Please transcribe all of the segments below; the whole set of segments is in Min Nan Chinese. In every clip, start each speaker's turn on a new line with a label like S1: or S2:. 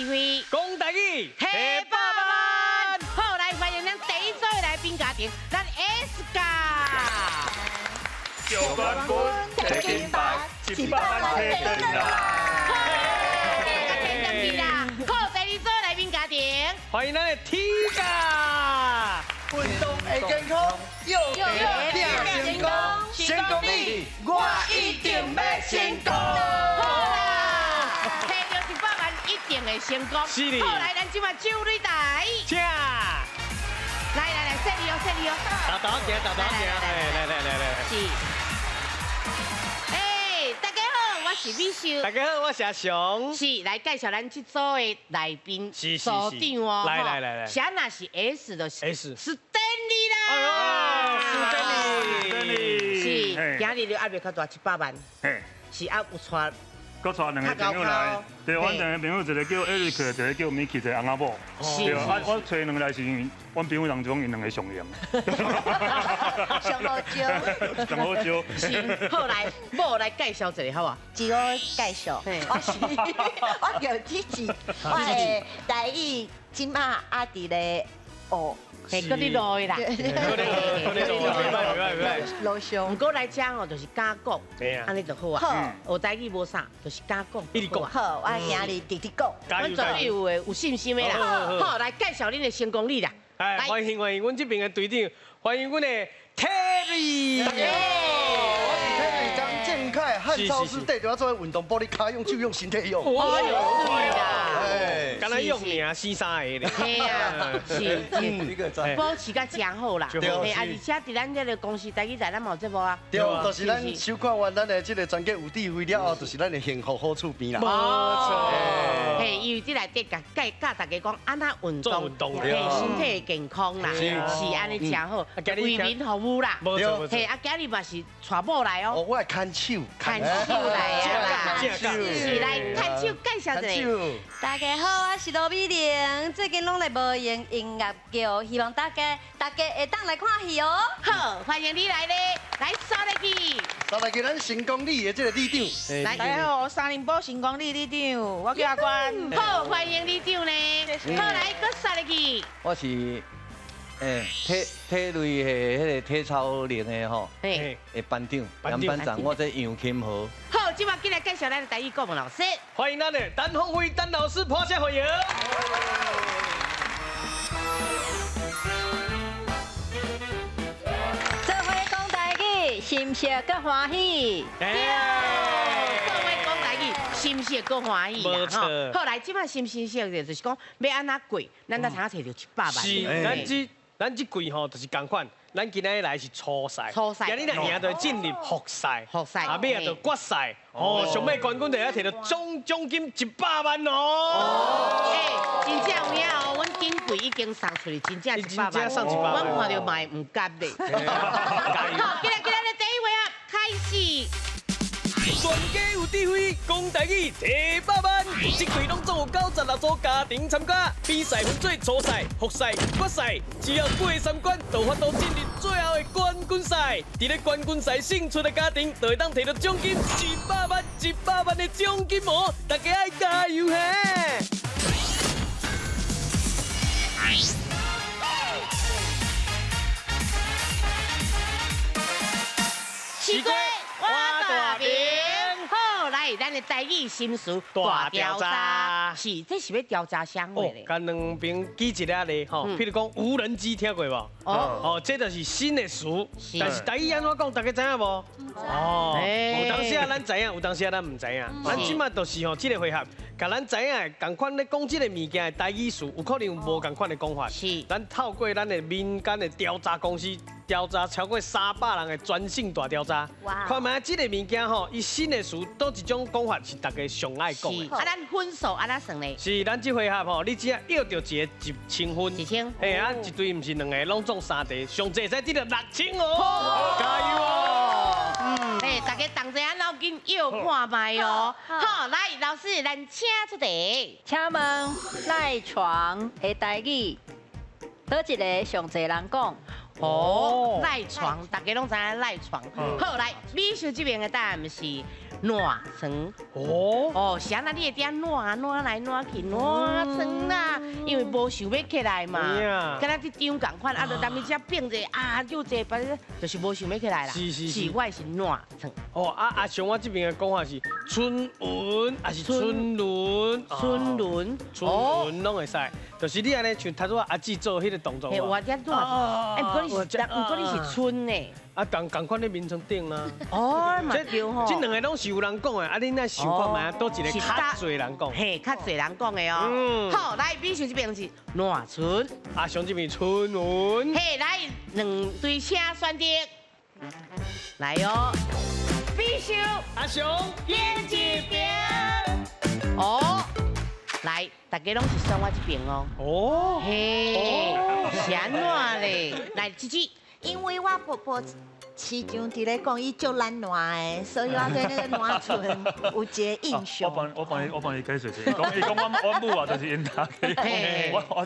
S1: 智慧，
S2: 講台語，
S1: 提百萬。好，來歡迎咱第一組的來賓家庭，咱 S 家。
S3: 小冠軍，提金牌，100萬提轉來。
S1: 好，提轉去啦。好，第二組來賓家庭，
S2: 歡迎咱的 T 家。
S4: 運動會健康，又拼成功，成功你，我一定欲成功。
S1: 好啦，提著100萬一定會成功。
S2: 是的。
S1: 好，來，咱這馬酒擂台，
S2: 請。
S1: 來來來，說你哦，說你哦。
S2: 豆豆行，豆豆行，來來來來。
S1: 是。哎，大家好，我是美秀。
S2: 大家好，我是阿雄。
S1: 是，來介紹咱這組的來賓組長哦。
S2: 來來來來。
S1: 啥若是 S 就是
S2: S
S1: 是丹尼啦。
S2: 哦，丹尼。
S1: 是，今日你壓力較大，100萬。是啊，有帶。
S3: 閣帶兩个朋友來，對，阮兩个朋友一个叫 Eric，一个叫 Mickey，一个翁仔某。對，啊，我揣兩个來是因為阮朋友當中𪜶兩个上閒。
S5: 上好招。
S3: 上好招。
S1: 是，好來，某來介紹一下好無？
S5: 自我介紹，我是我叫芝芝，我的台語這馬猶佇咧學。
S1: 嘿，閣咧路的啦，
S2: 閣咧路，袂歹袂歹袂歹。
S5: 路上。
S1: 毋過來遮吼，就是敢講，按呢就好啊。學台語無啥，就是敢講。
S2: 一直講。
S5: 好，我今日直直講。
S1: 阮絕對有的，有信心的啦。好，來介紹恁的成功率啦。
S2: 哎，歡迎歡迎，阮這邊的隊長，歡迎阮的 Terry。
S4: 大家好，我是 Terry 張建凱，漢超市綴著我做運動玻璃，跤用手用身體用。
S1: 哦喲，是啦。
S2: 敢若用爾生三个咧。
S1: 嘿啊，是，保持甲誠好啦。嘿，啊，而且佇咱這个公司，台語台咱嘛有節目啊。
S4: 對，就是咱收看完咱的這个全家有智慧了後，就是咱的幸福好厝邊啦。
S2: 無錯。
S1: 嘿，因為這內底共教教大家講按怎運動，嘿，身體會健康啦，是按呢誠好，為民服務啦。嘿，啊，今日嘛是帶某來哦。
S4: 我會牽手，
S1: 牽手來啊啦，是來牽手介紹一下。
S6: 大家好，我是羅美玲，最近攏來無閒音樂劇，希望大家大家會當來看戲哦。
S1: 好，歡迎你來咧，來刷入去。
S4: 刷入去，咱成功里的這個里長。
S1: 來，
S7: 大家好，我三林埔成功里里長，我叫阿關。
S1: 好，歡迎里長咧。好，來，閣刷入去。
S8: 我是體體類的彼个體操練的吼，的班長，楊班長，我這楊金和。
S1: 好，這馬進來介紹咱的台語顧問老師。
S2: 歡迎咱的陳鳳飛陳老師，拍聲歡迎。
S6: 做伙講台語，心是閣歡喜。
S1: 對，做伙講台語，心是閣歡喜啦。吼，好來，這馬心心說的，就是講欲按怎過，咱才通提著100萬。
S2: 是，咱這季吼就是仝款。咱今仔日來是初賽，今日若贏就進入複賽，
S1: 複賽，
S2: 啊，尾仔就決賽，哦，上尾冠軍就會提著總獎金100萬哦。
S1: 欸，真正有影哦，阮頂季已經送出去，真正一百萬，
S2: 送100萬，
S1: 阮看著嘛會毋甘咧。好，今日今日第一回合開始。
S2: 全家有智慧，講台語提百萬。這季攏總有96組家庭參加，比賽分做初賽、複賽、決賽，只要過三關，就有法度進入最後的冠軍賽。佇咧冠軍賽勝出的家庭，就會當提著獎金100萬、100萬的獎金哦！大家愛加油嘿！
S1: 時過我大明。好，來，咱的台語心事大調查，是，這是欲調查啥貨咧？
S2: 共兩邊舉一个例吼，譬如講無人機聽過無？哦，這就是新的詞，但是台語按怎講，大家知影無？哦，有當時啊，咱知影，有當時啊，咱毋知影。咱這馬就是吼，這个回合，共咱知影的仝款咧講這个物件的台語詞，有可能有無仝款的講法。
S1: 是，
S2: 咱透過咱的民間的調查公司調查超過300人的全省大調查，看覓這个物件吼，伊新的詞佗一種講法是大家上愛講的。
S1: 啊，咱分數按怎算咧？
S2: 是，咱這回合吼，你只要約著一个1000分，1000，嘿啊，一隊毋是兩个，攏總三題，上濟會使得著6000哦，加油哦！
S1: 嘿，大家同齊按腦筋約看覓哦。好，來，老師，咱請出題。
S6: 請問賴床的台語，佗一个上濟人講？
S1: 哦，賴床，大家攏知影賴床。好，來，美秀這邊的答案是烂床。哦哦，是按怎你会伫遐烂烂来烂去烂床啦，因为无想欲起来嘛。敢若伫张仝款，啊，就踮伫遮变者啊，就这，反正就是无想欲起来啦。
S2: 是是
S1: 是，我是烂床。
S2: 哦，啊啊，像我这边的讲法是春云，还是春轮？
S1: 春轮，
S2: 春轮拢会使，就是你按呢像头拄仔阿姊做彼个动作。
S1: 嘿，我遮烂。哎，毋过你是，毋过你是春呢。
S2: 啊，仝仝款咧眠床顶啦。
S1: 哦，嘛对吼。
S2: 这两个拢是有人讲的，啊，恁来想看觅，佗一个较济人讲。
S1: 嘿，较济人讲的哦。嗯。好，来，美秀这边是烂春，
S2: 阿雄这边春云。
S1: 嘿，来，两队请选择。来哦，美秀，
S2: 阿雄，
S1: 边一边。哦，来，大家拢是选我这边哦。哦。嘿，是按怎咧？来，姊姊。
S5: 因为我婆婆市长伫咧讲，伊足懒惰的，所以我对那个烂床有一个印象。
S3: 我帮你解释一下，伊讲我母啊，就是𪜶大家，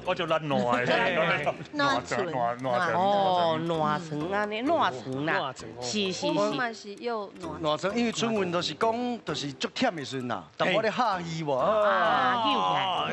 S3: 我足懒惰的。
S5: 烂床，
S1: 哦，烂床按呢，烂床啦，是是是。
S6: 我嘛是又
S4: 烂床，因为春运就是讲，就是足忝的时阵啦，但我咧下雨无
S1: 啊，起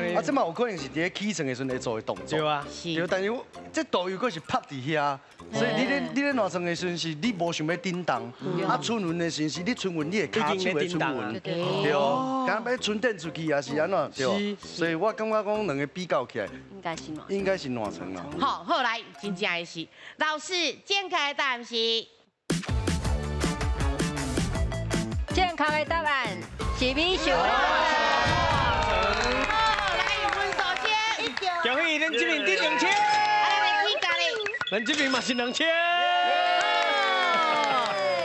S1: 来。
S4: 啊，这嘛有可能是伫咧起床的时阵会做的动作。
S2: 对啊，
S4: 对，但是这导游阁是趴伫遐，所以你咧烂床的时阵是你无想欲振动，啊春运的时阵是你春运你会跤手会春运，对哦，敢欲春电出去也是按怎，对，所以我感觉讲两个比较起来，
S6: 应该是
S4: 应该是烂床啦。
S1: 好，后来真正的是老师正确的答案是，
S6: 正确的答案是美秀的。
S1: 好，来分数先，
S2: 恭喜恁这边得2000，咱这边嘛是2000。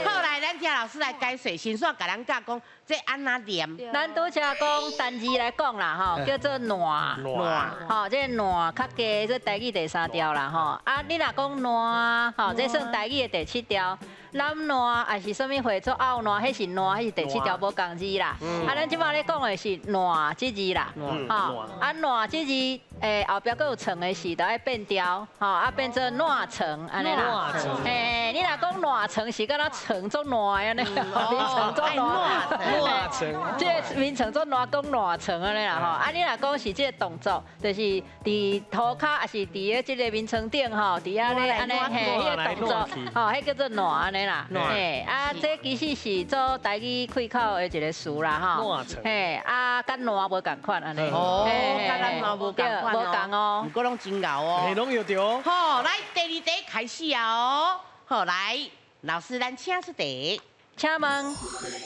S1: 好，来，咱听老师来解释，先煞共咱教讲这按怎念。
S6: 咱拄才讲单字来讲啦，吼，叫做烂
S2: 烂，
S6: 吼，这烂较低，这台语第三调啦，吼。啊，你若讲烂，吼，这算台语的第七调。懒烂还是啥物货做拗烂，彼是烂，彼是第七条无仝字啦。啊，咱这摆咧讲的是烂这字啦，吼，啊烂这字，后壁阁有床的时，就爱变调，吼，啊变做烂床按呢啦。嘿，你若讲烂床是敢若床足烂按呢，眠床足烂，
S2: 烂床，
S6: 这个眠床足烂，讲烂床按呢啦吼。啊，你若讲是这个动作，就是伫涂跤，抑是伫咧这个眠床顶吼，伫遐咧按呢，嘿，彼个动作，吼，彼叫做烂按呢。啦，嘿，啊，这其实是做台语开口的一个词啦，吼，嘿，啊，佮烂无仝款按呢，
S1: 哦，佮咱烂无仝款
S6: 无仝哦，
S1: 毋过拢真𠢕哦，
S2: 嘿，拢有著哦。
S1: 好，来第二题开始啊哦，好，来，老师咱请出题，
S6: 请问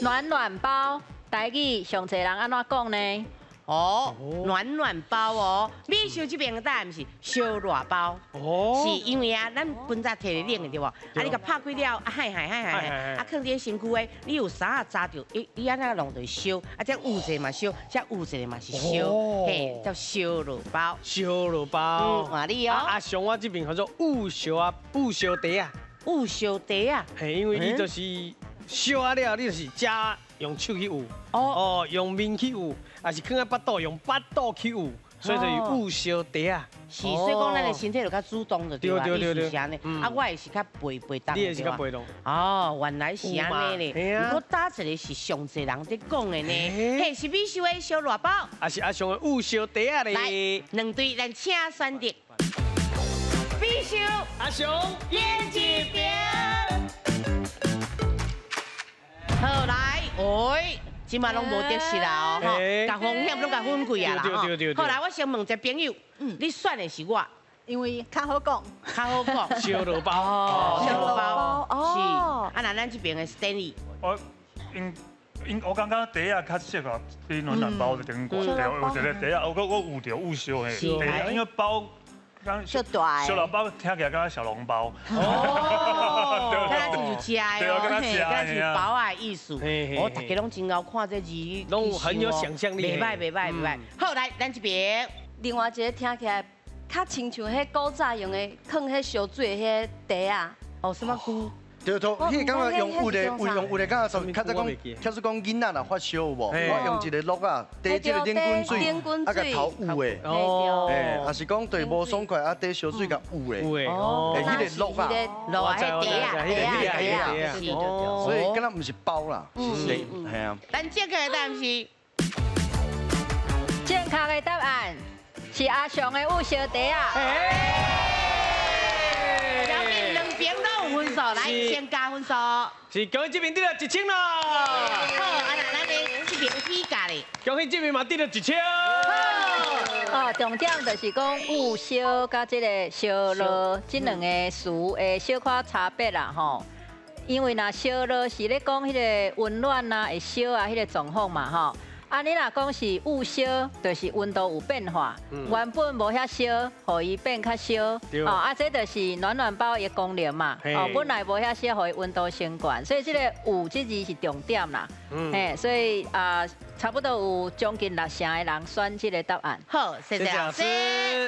S6: 暖暖包台语上济人按怎讲呢？
S1: 哦，暖暖包哦，美秀这边的答案是烧热包，哦，是因为啊，咱本早提咧冷的对无？啊，你共拍开了，啊，嗨嗨嗨嗨，啊，放伫身躯的，你有啥扎著，伊按怎弄就烧，啊，这有一个嘛烧，这有一个嘛是烧，嘿，叫烧热包。
S2: 烧热包。
S1: 嗯，你哦。
S2: 啊，像我这边叫做雾烧啊，雾烧茶啊。
S1: 雾烧茶啊。
S2: 嘿，因为你就是烧啊了，你就是食。用手去捂，哦，用面去捂，还是囥佇腹肚，用腹肚去捂，所以就是捂烧茶啊。
S1: 是，所以讲咱的身体就较主动就对啊，意思是按呢。啊，我的是较被被动，
S2: 你的是较被动。
S1: 哦，原来是按呢咧。毋过打一个是上济人伫讲的呢，嘿，是美秀的烧热包，
S2: 还是阿雄的捂烧茶啊咧？
S1: 来，两队咱请选择。美秀，
S2: 阿雄，
S1: 演一边。好来，喂，这马拢无得失啦哦，吼，共风险拢共分开啊啦，吼。好来，我先问一个朋友，你选的是我，
S7: 因为较好讲，
S1: 较好讲。
S2: 烧热包，
S1: 烧热包，是。啊，那咱这边的 Stanley，
S3: 我因因我感觉茶仔较适合比暖暖包的顶悬，对，有一个茶仔，我有著有烧的，茶，因为包。
S5: 小大
S3: 小笼包听起来敢若小笼包，
S1: 哦，敢若亲像食的哦，敢若像包仔的意思。我大家拢真𠢕看这字，
S2: 拢很有想象力。
S1: 袂歹袂歹袂歹。好，来，咱这边。
S6: 另外一个听起来较亲像彼古早用的囥彼烧水彼个袋仔。
S1: 哦，什么菇？
S4: 对对，彼个感觉用有的，用有的感觉说，较早讲，假使讲囡仔若发烧有无？我用一个落仔，滴这个冷滚水，啊，共头捂的。哦。哎，也是讲对无爽快，啊，滴烧水共捂的。捂的。哦。彼个落仔，
S1: 落仔，彼个底啊，底啊，底啊。
S4: 所以敢若毋是包啦，是，系啊。
S1: 咱正确的答案是，
S6: 正确的答案是阿雄的捂烧茶啊。
S1: 两边两边都有分数，来先加分数。
S2: 是恭喜这边得了1000啦。
S1: 好，啊那咱的这边起价咧。
S2: 恭喜这边嘛得了1000。
S6: 哦，重点就是讲捂烧佮这个烧热这两个词的小可差别啦吼。因为若烧热是咧讲彼个温暖啊，会烧啊，彼个状况嘛吼。啊，你若讲是雾烧，就是温度有变化，原本无遐烧，予伊变较烧。哦，啊，这就是暖暖包的功能嘛。哦，本来无遐烧，予伊温度升悬，所以这个雾这字是重点啦。嘿，所以啊，差不多有将近6成的人选这个答案。
S1: 好，谢谢老师。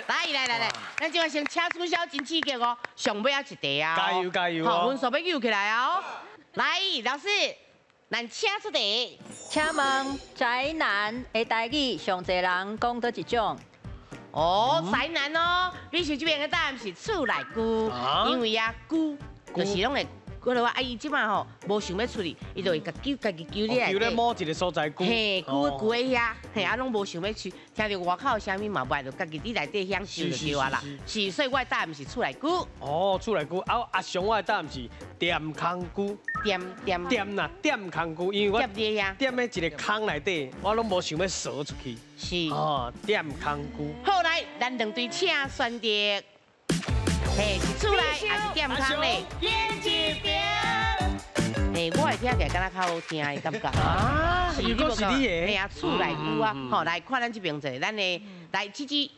S1: 来来来来，咱这摆先请取消真刺激哦，上尾仔一题啊。
S2: 加油加油！
S1: 好，分数欲揪起来哦。来，老师。咱请出题，
S6: 请问宅男的台语上济人讲佗一种？
S1: 哦，宅男哦，你想这边的答案是厝内龟，因为啊龟就是拢会。过来我啊伊这摆吼无想欲出去，伊就会家己家己揪你来。
S2: 揪咧某一个所在龟。
S1: 嘿，龟龟伫遐，嘿啊拢无想欲去，听著外口啥物嘛袂，就家己伫内底享受就对啊啦。是，所以我的答案是厝内龟。
S2: 哦，厝内龟啊，阿雄我的答案是踮空龟。
S1: 踮踮
S2: 踮啦，踮空龟，因为我
S1: 踮伫遐，
S2: 踮佇一个空内底，我拢无想欲踅出去。
S1: 是。
S2: 哦，踮空龟。
S1: 好来，咱两队请选择。嘿，是厝内还是踮空咧？嘿，我会听起来敢若较好听的感觉。
S2: 啊，如果是你的，
S1: 嘿啊，厝内龟啊，吼，来看咱这边者，咱的来这支。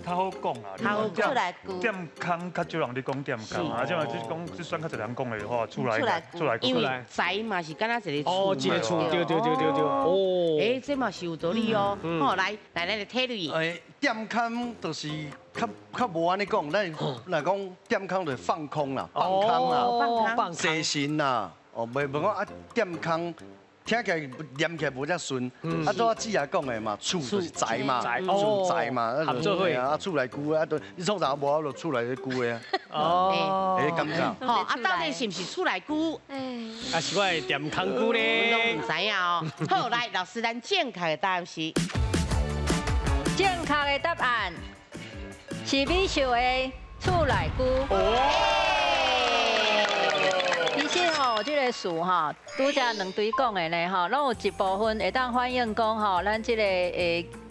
S3: 较好讲啊，
S1: 较好
S5: 讲。
S3: 踮空较少人咧讲踮空，啊，这嘛就是讲，这选较济人讲的话，厝内厝内
S1: 因为宅嘛是敢若一个厝。
S2: 哦，一个厝，对对对对对。哦。
S1: 欸，这嘛是有道理哦。好，来来，咱的体力。
S4: 欸，踮空就是较较无按呢讲，咱若讲踮空就是放空啦，放空啦，
S1: 放空，
S4: 精神啦，哦，袂袂讲啊踮空。听起来念起来无遮顺，啊，拄仔姊也讲的嘛，厝就是宅嘛，厝宅嘛，啊，厝内龟啊，你创啥无法度厝内咧龟的啊？哦，会感觉。
S1: 好，啊，到底是毋是厝内龟？
S2: 啊，是我的踮空龟咧。
S1: 拢毋知影哦。好，来，老师，咱正确的答案是？
S6: 正确的答案是美秀的厝内龟。其实吼，这个词吼，拄才两队讲的呢吼，拢有一部分会当反映讲吼，咱这个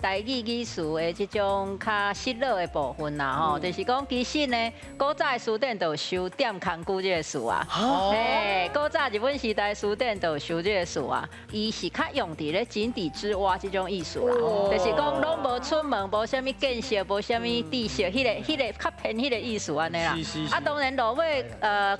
S6: 台语语词的这种较失落的部分啦吼，就是讲其实呢，古早的词典就有收踮空龟这个词啊，嘿，古早日本时代词典就有收这个词啊，伊是较用伫咧井底之蛙这种意思啦，就是讲拢无出门，无啥物见识，无啥物知识，彼个较偏彼个意思按呢啦。啊，当然落尾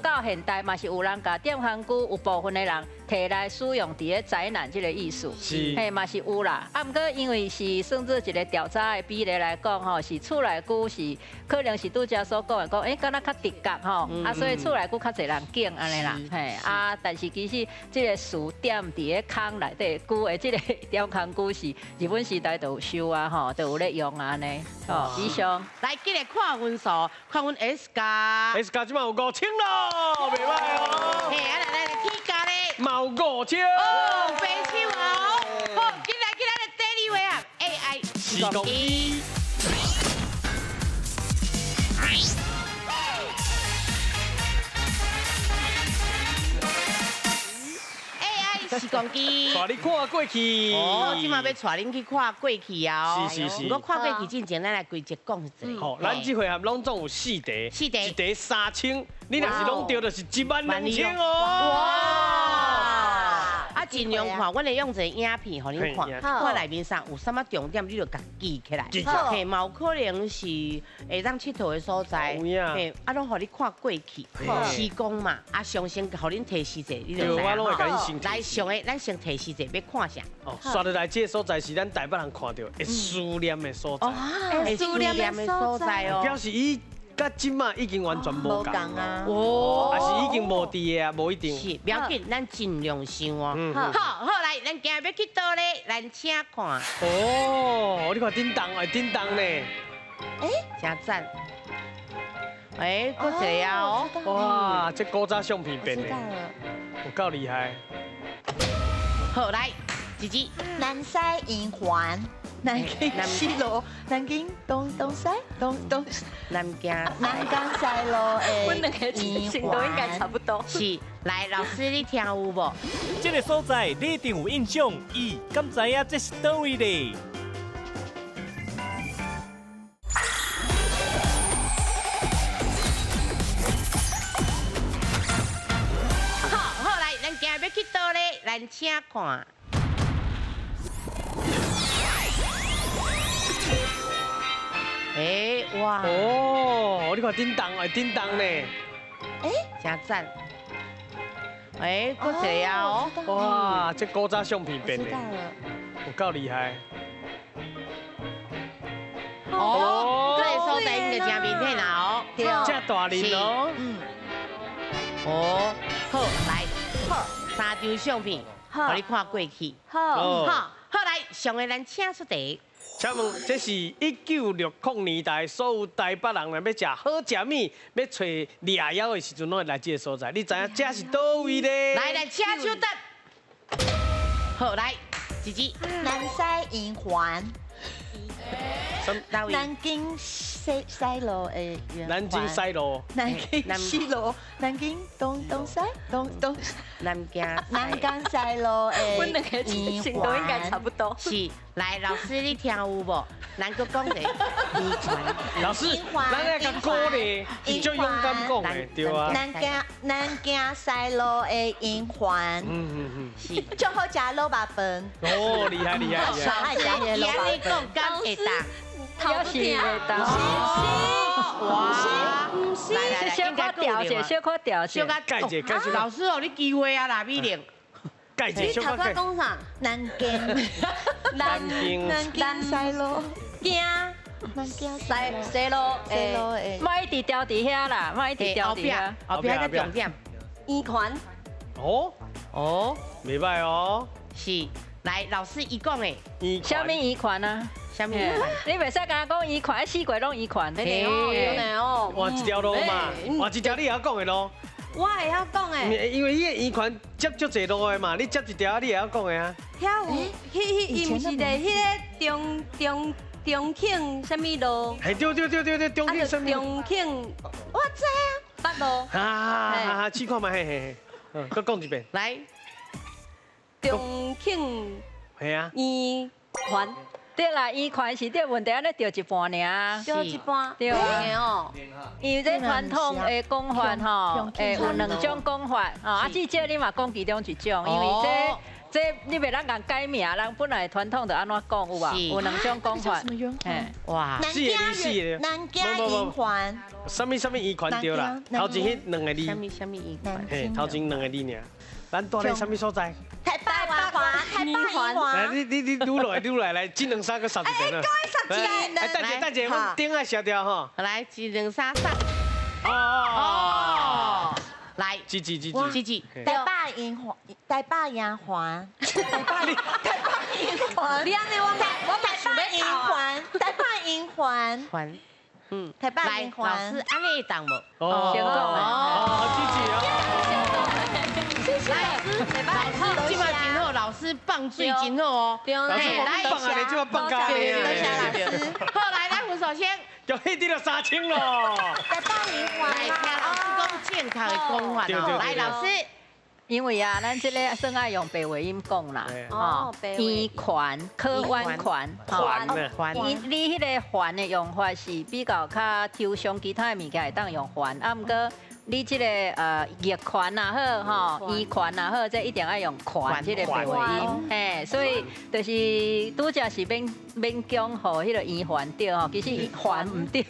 S6: 到现代嘛是有人共踮空龟，有部分的人提来使用伫咧灾难这个意思，嘿嘛是有啦。啊，毋过因为是算做一个调查的比例来讲吼，是厝内龟是可能是拄才所讲的，讲欸，敢若较直觉吼，啊，所以厝内龟较济人拣按呢啦，嘿啊，但是其实这个词踮伫咧空内底龟的这个踮空龟是日本时代就有收啊吼，就有咧用啊按呢。哦，以上
S1: 来，进来看分数，看阮 S 加
S2: ，S 加这摆有5000咯，袂歹哦。
S1: 嘿，啊来来来，T 加咧，
S2: 嘛有5000。
S1: 哦，白手哦。好，进来进来的第二位啊，AI
S2: 四公一。
S1: AI 四公机，
S2: 带你看过去。
S1: 哦，这摆欲带恁去看过去啊。
S2: 是是是。
S1: 不过看过去之前，咱来规则讲一下。
S2: 好，咱这回合拢总有四题，
S1: 四题，
S2: 一题3000，你若是拢对，就是12000哦。
S1: 哇！啊，尽量看，阮会用一个影片予恁看，看内面啥有啥物重点，你就共记起来。嘿，嘛有可能是会当𨑨迌的所在。嘿，啊，拢予你看过去，时光嘛，啊，上先予恁提示者，你就知影。来，上个，咱先提示者，欲看啥？
S2: 哦，刷落来这个所在是咱台北人看著会思念的所在。
S1: 会思念的所在哦。
S2: 表示伊。佮这马已经完全无仝啊，哦，还是已经无伫的啊，无一定。
S1: 是，不要紧，咱尽量想哦。好，好来，咱今日欲去佗咧，咱请看。
S2: 哦，你看叮当，会叮当呢。
S1: 哎，真赞。哎，阁一个啊哦。
S2: 哇，这古早相片变的，有够厉害。
S1: 好，来，姊姊。
S5: 南西圆环。南京西路，南京东东西，东东
S1: 南京
S5: 南京西路的。
S6: 阮两个程度应该差不多。
S1: 是，来，老师你听有无？
S9: 这个所在你一定有印象，咦，敢知影这是佗位咧？
S1: 好，好来，咱今日欲去佗咧，咱请看。哎，哇！
S2: 哦，你看叮当，会叮当呢。
S1: 哎，真赞。哎，阁一个啊哦。
S2: 哇，这古早相片变的，有够厉害。
S1: 哦，这个所在应该真明显啦哦。
S2: 对，这大人哦。
S1: 嗯。哦，好，来，好，三张相片，予你看过去。
S6: 好，
S1: 好，好来，上个咱请出题。
S2: 请问这是1960年代所有台北人若欲食好食物，欲揣掠枵的时阵，拢会来这个所在。你知影这是佗位咧？
S1: 来来，请手等。好，来，姊姊。
S5: 南西圆环。南京西西路的圆环。
S2: 南京西路。
S5: 南京西路，南京东东西，东东。
S1: 南京
S5: 南京西路的
S6: 阮两个程度应该差不多。
S1: 是，来，老师你听有无？咱阁讲者圆环。
S2: 老师，咱来共鼓励，足勇敢讲的，对啊。
S5: 南京西路的圆环。
S1: 是。
S5: 足好食卤肉饭。
S2: 哦，厉害厉害厉害。
S1: 老师，伊按呢讲，敢会当？
S6: 头是会当。
S1: 哇！
S6: 是，小可调者，小可调者，
S1: 小可
S2: 改者，改者。
S1: 老师哦，你机会啊啦，美玲。
S2: 改者，
S7: 你头先讲啥？
S5: 南京，
S2: 南京，
S5: 南京西路，
S7: 京，
S5: 南京
S6: 西西路，
S5: 西路的。
S6: 莫一直调伫遐啦，莫一直调伫遐。
S1: 后壁较重点。
S7: 圆环。
S2: 哦
S1: 哦，
S2: 袂歹哦。
S1: 是，来，老师伊讲的。
S6: 啥物圆环啊？
S1: 啥物？
S6: 你袂使共我讲圆环，四界拢圆环。
S7: 对哦，
S2: 换一条路嘛，换一条你会晓讲的路。
S7: 我会晓讲的。
S2: 因为伊的圆环接足济路的嘛，你接一条你会晓讲的啊。
S7: 遐有，彼彼伊毋是伫彼个中中中庆啥物路？
S2: 嘿，对对对对对，中庆啥物？
S7: 中庆，
S5: 我知啊，
S7: 北路。
S2: 啊，试看觅，嘿嘿嘿，阁讲一遍。
S1: 来，
S7: 中庆。
S2: 嘿啊。
S7: 圆环。
S6: 对啦，圆环是对，问题按呢著一半尔，
S7: 著一半，
S6: 对啊。因为这传统的讲法吼，会有两种讲法，吼啊，至少你嘛讲其中一种，因为这你袂当共改名，人本来传统就按怎讲有啊？有两种讲法。
S1: 哇，
S5: 南京南京圆环。
S2: 啥物啥物圆环对啦，头前彼两个字。
S1: 啥物啥物圆环？
S2: 嘿，头前两个字尔。咱住咧啥物所在？
S5: 台北圆环，台北圆环。
S2: 来，你你你撸落来，撸落来，来，一两三阁杀一遍啊！
S5: 哎，
S2: 等下等下，阮顶爱写掉吼。
S1: 来，一两三杀。
S2: 哦。
S1: 来，
S2: 几几几
S1: 几几。
S5: 台北圆环，台北圆环，台北台北圆环。
S7: 你按呢，我我
S5: 台北圆环，台北圆环。
S1: 环。嗯，
S5: 台北圆环。
S1: 老师，按呢会当无？
S2: 哦，
S6: 成功
S2: 哦，支持哦。
S1: 谢谢老师，这马真好，老师放水真好哦。
S2: 老师放啊，你这马放假
S5: 多谢老师。
S1: 好，来，咱吴首先。
S2: 就彼得了3000咯。
S5: 台北圆环。
S1: 来，听老师讲正确的讲法哦。来，老师。
S6: 因为啊，咱这个算爱用白话音讲啦，哦，圆环、可弯环，
S2: 环
S6: 环。你彼个环的用法是比较较抽象，其他的物件会当用环，啊，毋过你这个逆环也好，吼，圆环也好，这一定爱用环这个白话音，嘿，所以就是拄则是勉勉强予彼个圆环对吼，其实环毋对，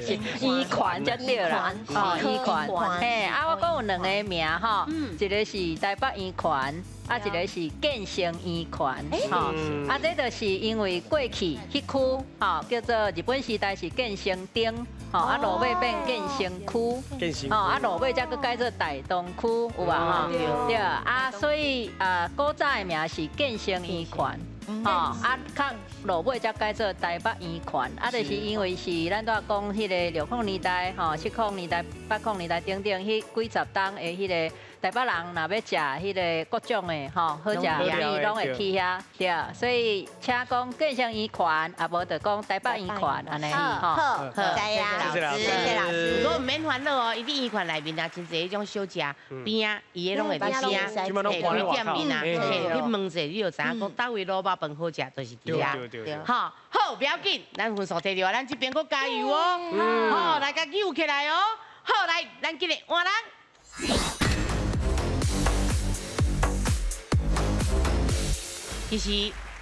S6: 是圆环才对啦，哦，圆环，嘿，啊，我讲有两个名吼，一个是台北圆环，啊一个是建成圆环，吼，啊这就是因为过去彼区，吼叫做日本时代是建成町，吼，啊落尾变建成区，吼，啊落尾才阁改做大东区，有无吼？对，啊所以啊古早的名是建成圆环。吼，啊，较落尾才改做台北圆环，啊，就是因为是咱拄仔讲彼个六零年代、吼七零年代、八零年代等等，彼几十冬的彼个台北人若欲食彼个各种的吼好食物，拢会去遐，对，所以请讲建成圆环，啊无就讲台北圆环按呢，
S5: 吼。好，谢谢老师，谢谢老师。
S1: 不过毋免烦恼哦，伊伫圆环内面啊，真济彼种小食边仔，伊个拢会伫写，嘿，开店面啊，嘿，去问者你就知影讲佗位卤肉饭好食，就是伫遐。好，好，不要紧，咱分数提著，咱这边阁加油哦，好，来共揪起来哦。好，来，咱今日换人。其实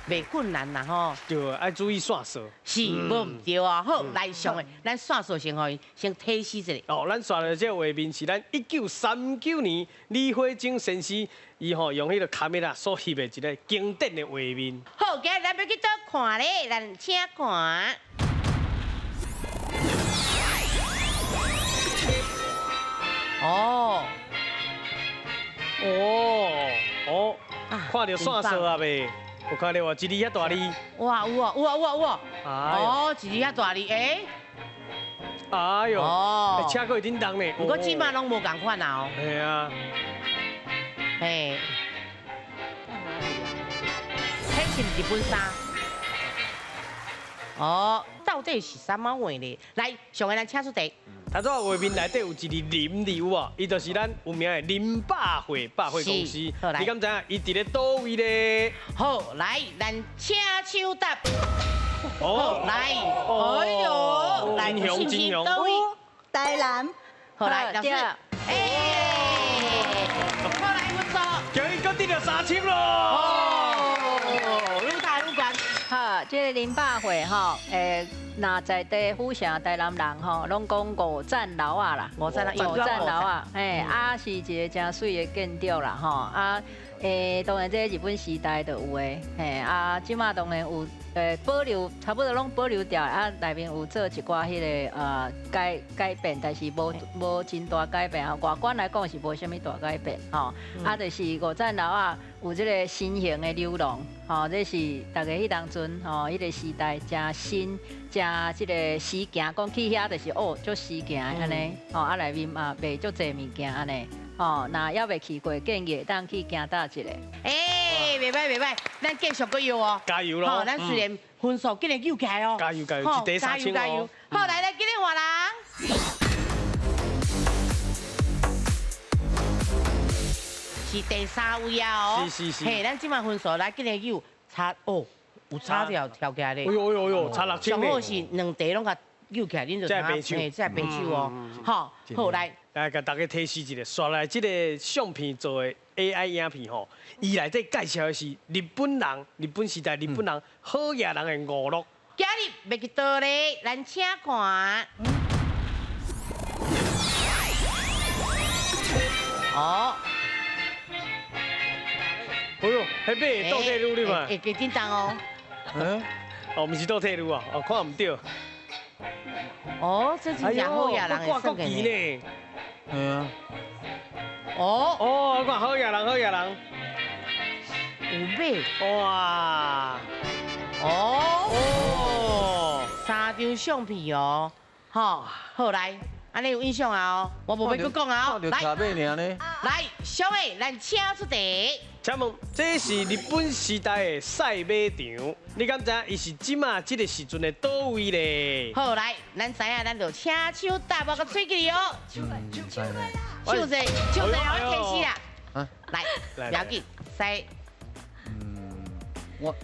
S1: 袂困难啦吼。
S2: 对，爱注意线索。
S1: 是，无毋对啊。好，来上个，咱线索先予伊先提示一下。
S2: 哦，咱刷的这个画面是咱1939年李辉晶先生，伊吼用彼个卡梅拉所翕的一个经典的画面。
S1: 好，今日咱欲去佗看咧，咱请看。哦，
S2: 哦，哦，看著线索啊未？有看著无？一字遐大字。
S1: 哇，有哦，有哦，有哦，有哦。哦，一字遐大字，欸。
S2: 哎哟，哦，车阁会振动呢。
S1: 不过这马拢无仝款啊。
S2: 嘿啊。
S1: 嘿。彼是日本衫。哦，到底是啥物话咧？来，上个咱请出题。
S2: 头拄仔画面内底有一个林字有无？伊就是咱有名的林百货百货公司。你敢知影？伊伫咧佗位咧？
S1: 好，来，咱请手答。好，来，哎哟，来，
S2: 金雄，
S1: 佗位？
S5: 台南。
S1: 好，来，老师。哎，好，来，分数。
S2: 今日阁得了3000咯。
S1: 哦，愈大愈悬。
S6: 好，这个林百货吼，若在地府城台南人吼，拢讲五赞楼仔啦，
S1: 五赞
S6: 五赞楼仔，嘿，啊是一个真媠的建筑啦，吼，啊，当然这日本时代就有的，嘿，啊，这马当然有，保留差不多拢保留掉，啊，内面有做一寡彼个改改变，但是无无真大改变啊，外观来讲是无啥物大改变，吼，啊，就是五赞楼仔有这个新型的流廊，吼，这是大家彼当阵吼，彼个时代诚新。诚这个时行，讲去遐就是哦，足时行的按呢，吼啊内面嘛卖足济物件按呢，吼若犹未去过，建议会当去行搭一下。
S1: 欸，袂歹袂歹，咱继续阁摇哦，
S2: 加油咯！
S1: 吼，咱虽然分数竟然揪起来哦，
S2: 加油加油，一题3000
S1: 加油！好，来来，今日换人。是第三位啊哦，
S2: 是是是。
S1: 嘿，咱这马分数来，今日有差哦。有差跳跳起来咧！
S2: 哎呦哎呦呦，差6000
S1: 上好是两题拢共揪起来，恁就
S2: 嘿，
S1: 这白手哦。好，好来，
S2: 来共大家提示一下，刷来这个相片做的 AI 影片吼，伊内底介绍的是日本人，日本时代日本人好野人的娱乐。
S1: 今日欲去佗咧，咱请看。哦。
S2: 哎呦，彼马会倒退噜你嘛？
S1: 会会振动哦。
S2: 嗯，哦，毋是倒退噜啊，哦，看毋著。
S1: 哦，这真正好野人
S2: 的挂国旗呢。
S8: 嗯啊。
S1: 哦
S2: 哦，看好野人，好野人。
S1: 有马。
S2: 哇。
S1: 哦。哦。三张相片哦，好，好来。按呢有印象啊哦，我无欲阁讲啊哦。来，来，小美，咱请出题。
S2: 请问这是日本时代的赛马场，你敢知影伊是这马这个时阵的佗位咧？
S1: 好，来，咱知影，咱就请手答，我阁喙记哦。手者，手者，我提示啦。来，不要紧，赛。
S8: 我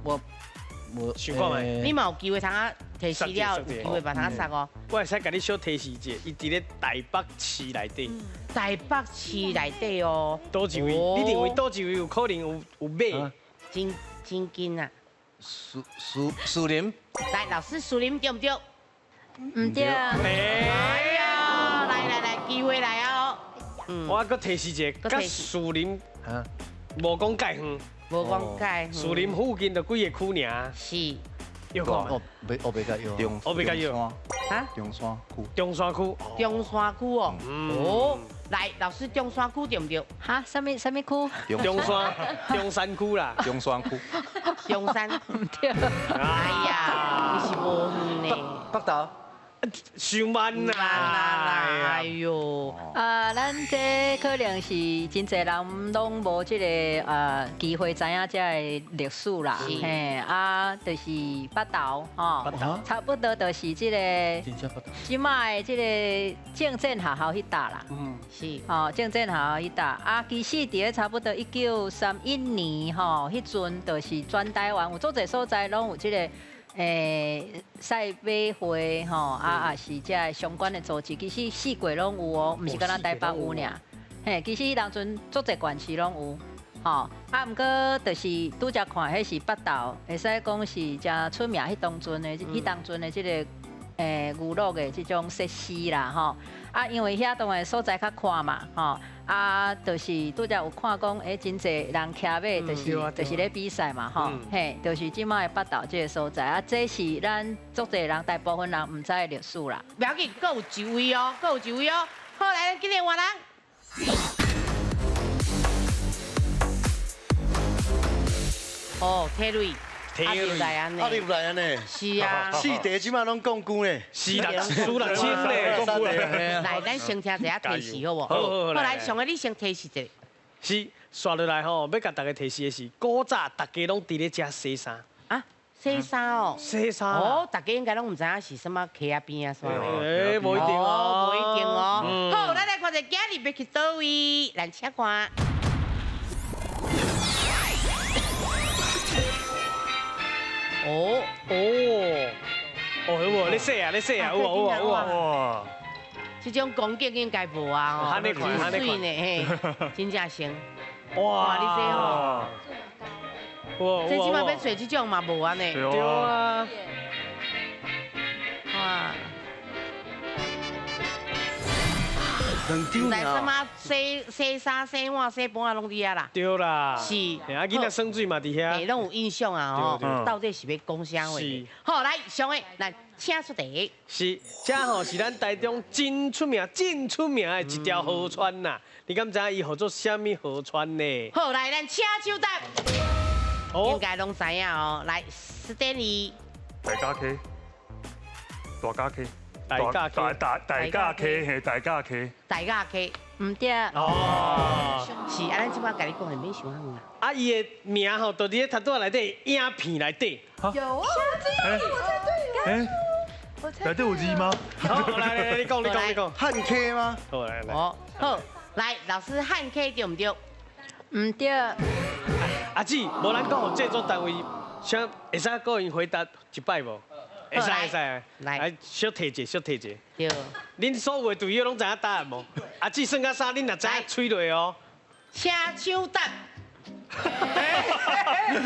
S8: 我
S2: 想看觅。
S1: 你嘛有机会通啊提示了，有机会把它杀哦。
S2: 我会使共你小提示一下，伊伫咧台北市内底。
S1: 台北市内底哦。
S2: 佗一位？你认为佗一位有可能有有马？
S1: 真真近啊！
S8: 树树树林。
S1: 来，老师，树林对毋对？
S6: 毋对。
S1: 哎呀，来来来，机会来啊！
S2: 我阁提示一下，佮树林无讲介远，
S1: 无讲介远。
S2: 树林附近就几个区尔。
S1: 是。
S2: 又讲。
S8: 哦，我袂甲药。
S2: 我袂甲药。
S1: 啊？
S10: 中山区。
S2: 中山区。
S1: 中山区哦。哦。来，老师，中山区对毋对？
S6: 哈，啥物啥物区？
S2: 中山区啦。
S10: 中山区。
S1: 中山。
S6: 毋对。
S1: 哎呀，你是无远呢。
S8: 北投。
S2: 伤慢啦！
S1: 哎呦，
S6: 啊，咱这可能是真济人拢无这个机会知影这个历史啦，嘿，啊，就是北投吼，差不多就是这个，这摆的这个正正学校彼搭啦，吼，正正学校彼搭，啊，其实伫咧差不多1931年吼，彼阵就是全台湾有足济所在拢有这个。赛马会吼，啊，也是这个相关的组织，其实四界拢有哦，毋是干焦台北有尔。嘿，其实彼当阵足济县市拢有，吼。啊，毋过就是拄才看，彼是北投，会使讲是诚出名，彼当阵的这个娱乐的这种设施啦，吼。啊，因为遐当然所在较宽嘛，吼。啊，就是拄才有看讲，真济人骑马，就是咧比赛嘛，吼，嘿，就是这摆的北投这个所在啊，这是咱足济人大部分人毋知的历史啦。
S1: 不要紧，阁有一位哦，阁有一位哦。好，来，咱今日换人。哦，体力。
S2: 阿
S1: 来安呢？
S4: 阿入来安呢？
S1: 是啊，
S4: 四地这摆拢降龟呢，
S2: 四六四六千呢。
S1: 来，咱先听一下提示好无？好，来，上个你先提示一下。
S2: 是，刷落来吼，欲共大家提示的是，古早大家拢伫咧遮洗衫。
S1: 啊，洗衫哦。
S2: 洗衫。
S1: 哦，大家应该拢毋知影是啥物溪仔边啊，啥物。
S2: 欸，无一定哦，
S1: 无一定哦。好，咱来看一下今日欲去佗位，来请看。
S2: 哦哦哦，有无？你洗啊，你洗啊，有啊有啊有啊！
S3: 哇，
S1: 这种光景应该无啊，
S2: 吼，
S1: 真水呢，嘿，真正神。
S2: 哇，
S1: 你这吼，哇，这这摆欲揣这种嘛无按呢。
S2: 对啊。
S1: 哇。
S4: 两张
S1: 来什么洗洗衫、洗碗、洗盘仔拢伫遐啦。
S2: 对啦。
S1: 是。
S2: 啊，囡仔耍水嘛伫遐。
S1: 嘿，拢有印象啊吼。到底是欲讲啥话？好，来上个，来请出题。
S2: 是，这吼是咱台中真出名、真出名的一条河川呐。你敢知影伊号做啥物河川呢？
S1: 好，来，咱请手答。应该拢知影哦。来，史丹利。
S3: 大家溪。大家溪。
S2: 大甲
S3: 大大大甲溪，嘿，大甲溪。
S1: 大甲溪，
S6: 毋对。
S2: 哦，
S1: 是啊，咱这摆共你讲的免伤远啊。
S2: 啊，伊的名吼，就伫咧头拄仔内底影片内底。
S5: 有啊，这个我猜对。
S3: 哎，内底有字吗？
S2: 好，来来来，你讲，你讲，你讲。
S4: 汉溪吗？
S2: 好，来来。
S1: 哦，好，来，老师汉溪对毋对？
S6: 毋对。
S2: 阿姊，无咱讲予制作单位，啥会使阁𪜶回答一摆无？会使会使，来小提者，小提者。
S1: 对。
S2: 恁所有的队友拢知影答案无？阿姊算甲啥？恁若知影吹落哦。
S1: 请手答。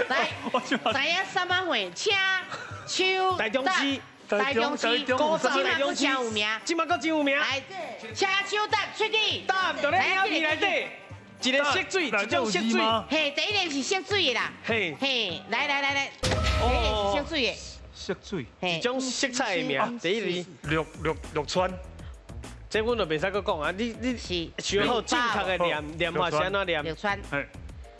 S1: 来，知影啥物货？请手
S2: 台中市。
S1: 台中市。
S2: 古早
S1: 这马阁真有名。
S2: 这马阁真有名。
S1: 来，请手答，出去。
S2: 答案就咧影片内底。一个色水，一种色水。
S1: 嘿，第一个是色水的啦。
S2: 嘿。
S1: 嘿，来来来来，第一个是色水的。
S3: 色水，
S2: 一种色彩的名。第一个
S3: 绿川，
S2: 这阮就袂使阁讲啊！你
S1: 是
S2: 想好正确的念念法是按怎念？
S1: 绿川，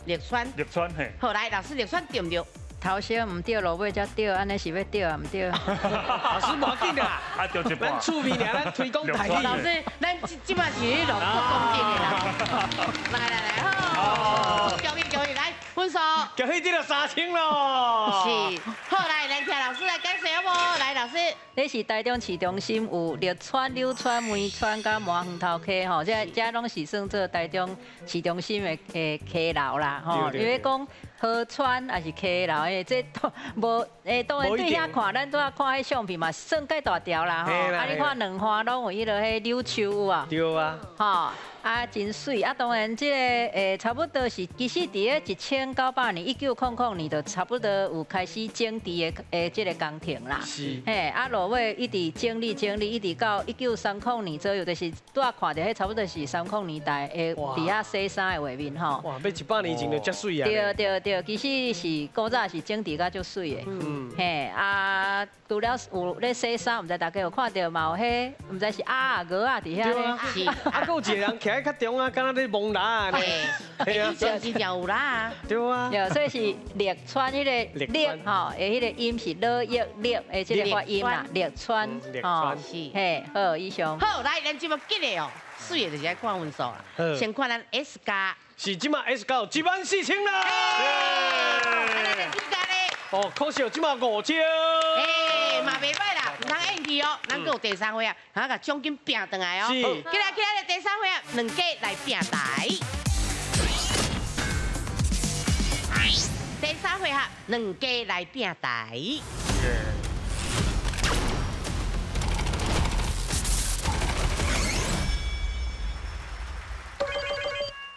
S1: 绿川，
S3: 绿川嘿。
S1: 好，来，老师，绿川对毋对？
S6: 头先毋对，落尾才对，按呢是欲对啊？毋对。
S2: 老师无要紧啦，
S3: 啊，对一半。
S2: 咱趣味尔，咱推广台语。
S1: 老师，咱这这摆是咧录做公正的啦。来来来，好，恭喜恭喜，来分数。
S2: 恭喜得了3000咯。
S1: 是，好，来，咱听老师来解释好无？来，老师。
S6: 这是台中市中心有绿川、柳川、梅川佮麻园头溪吼，这这拢是算做台中市中心的溪流啦吼。因为讲。河川还是溪流的，这无当然对遐看，咱拄仔看彼相片嘛，算介大条啦吼。啊，你看两岸拢有彼个彼柳树有啊？
S2: 对啊。
S6: 吼，啊真媠啊！当然这个差不多是其实伫咧1900年，1900年就差不多有开始整治的这个工程啦。
S2: 是。
S6: 嘿，啊落尾一直整理整理，一直到1930年左右，就是拄仔看著彼差不多是30年代的伫遐洗衫的画面吼。
S2: 哇，欲100年前就遮媠啊！
S6: 对对对，其实是古早是整治甲足媠的。嗯。嘿，啊，除了有咧洗衫，毋知大家有看著嘛有彼，毋知是鸭啊鹅啊伫遐咧。
S2: 是。啊，阁有一个人徛伫较中啊，敢若咧摸蜊仔呢。
S1: 系啊，真正有啦。
S2: 对啊。
S6: 对，所以是绿川彼个绿吼，的彼个音是老玉绿的这个发音啦，绿川。
S2: 吼，
S6: 是。嘿，好，以上。
S1: 好，来，咱这目紧的哦，媠的就是爱看分数啦。先看咱 S 加。
S2: 是这马 S 加有14000啦。
S1: 啊，咱的 T 加咧？
S2: 哦，可惜这马5000。
S1: 哎，嘛袂歹啦，毋通厌弃哦。咱阁有第三回啊，通共奖金拼转来哦。
S2: 是。
S1: 起来起来，第三回啊，两家来拼台。第三回合，两家来拼台。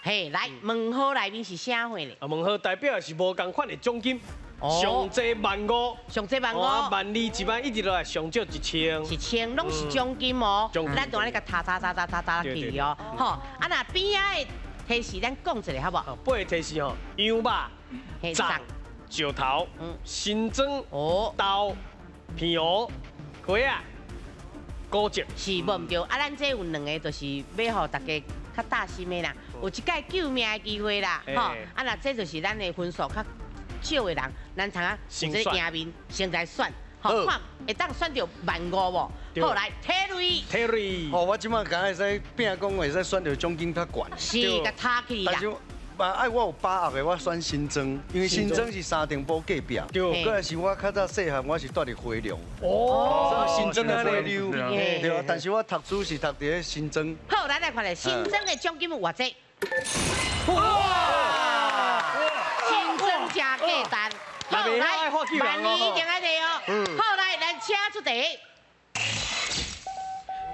S1: 嘿，来，问号内面是啥货咧？
S2: 啊，问号代表的是无仝款的奖金，上济15000，
S1: 上济15000，12000、
S2: 10000一直落来，上少1000，1000
S1: 拢是奖金哦。咱就按呢共塔塔塔塔塔塔去哦。好，啊那边仔的提示咱讲一下好无？
S2: 八个提示吼，羊肉、粽、石头、新庄、豆、片芋、鸡仔、果汁。
S1: 是无毋对，啊，咱这有两个，就是欲予大家较担心的啦，有一摆救命的机会啦，吼！啊，若这就是咱的分数较少的人，咱通啊有这个赢面，先来选，好，看会当选著15000无？好，来，体
S2: 瑞，
S4: 哦，我这摆敢会使拼讲会使选著奖金较悬，
S1: 是，共塔起啦。
S4: 但是，爱我有把握的，我选新庄，因为新庄是三重埔隔壁。
S2: 对。
S4: 过来是我较早细汉，我是住伫花龙。哦。新庄的花溜。对啊，但是我读书是读伫咧新庄。
S1: 好，咱来看咧，新庄的奖金有偌济？哇！新庄真价值。好，来，万二一定爱提哦。好，来，咱请出题。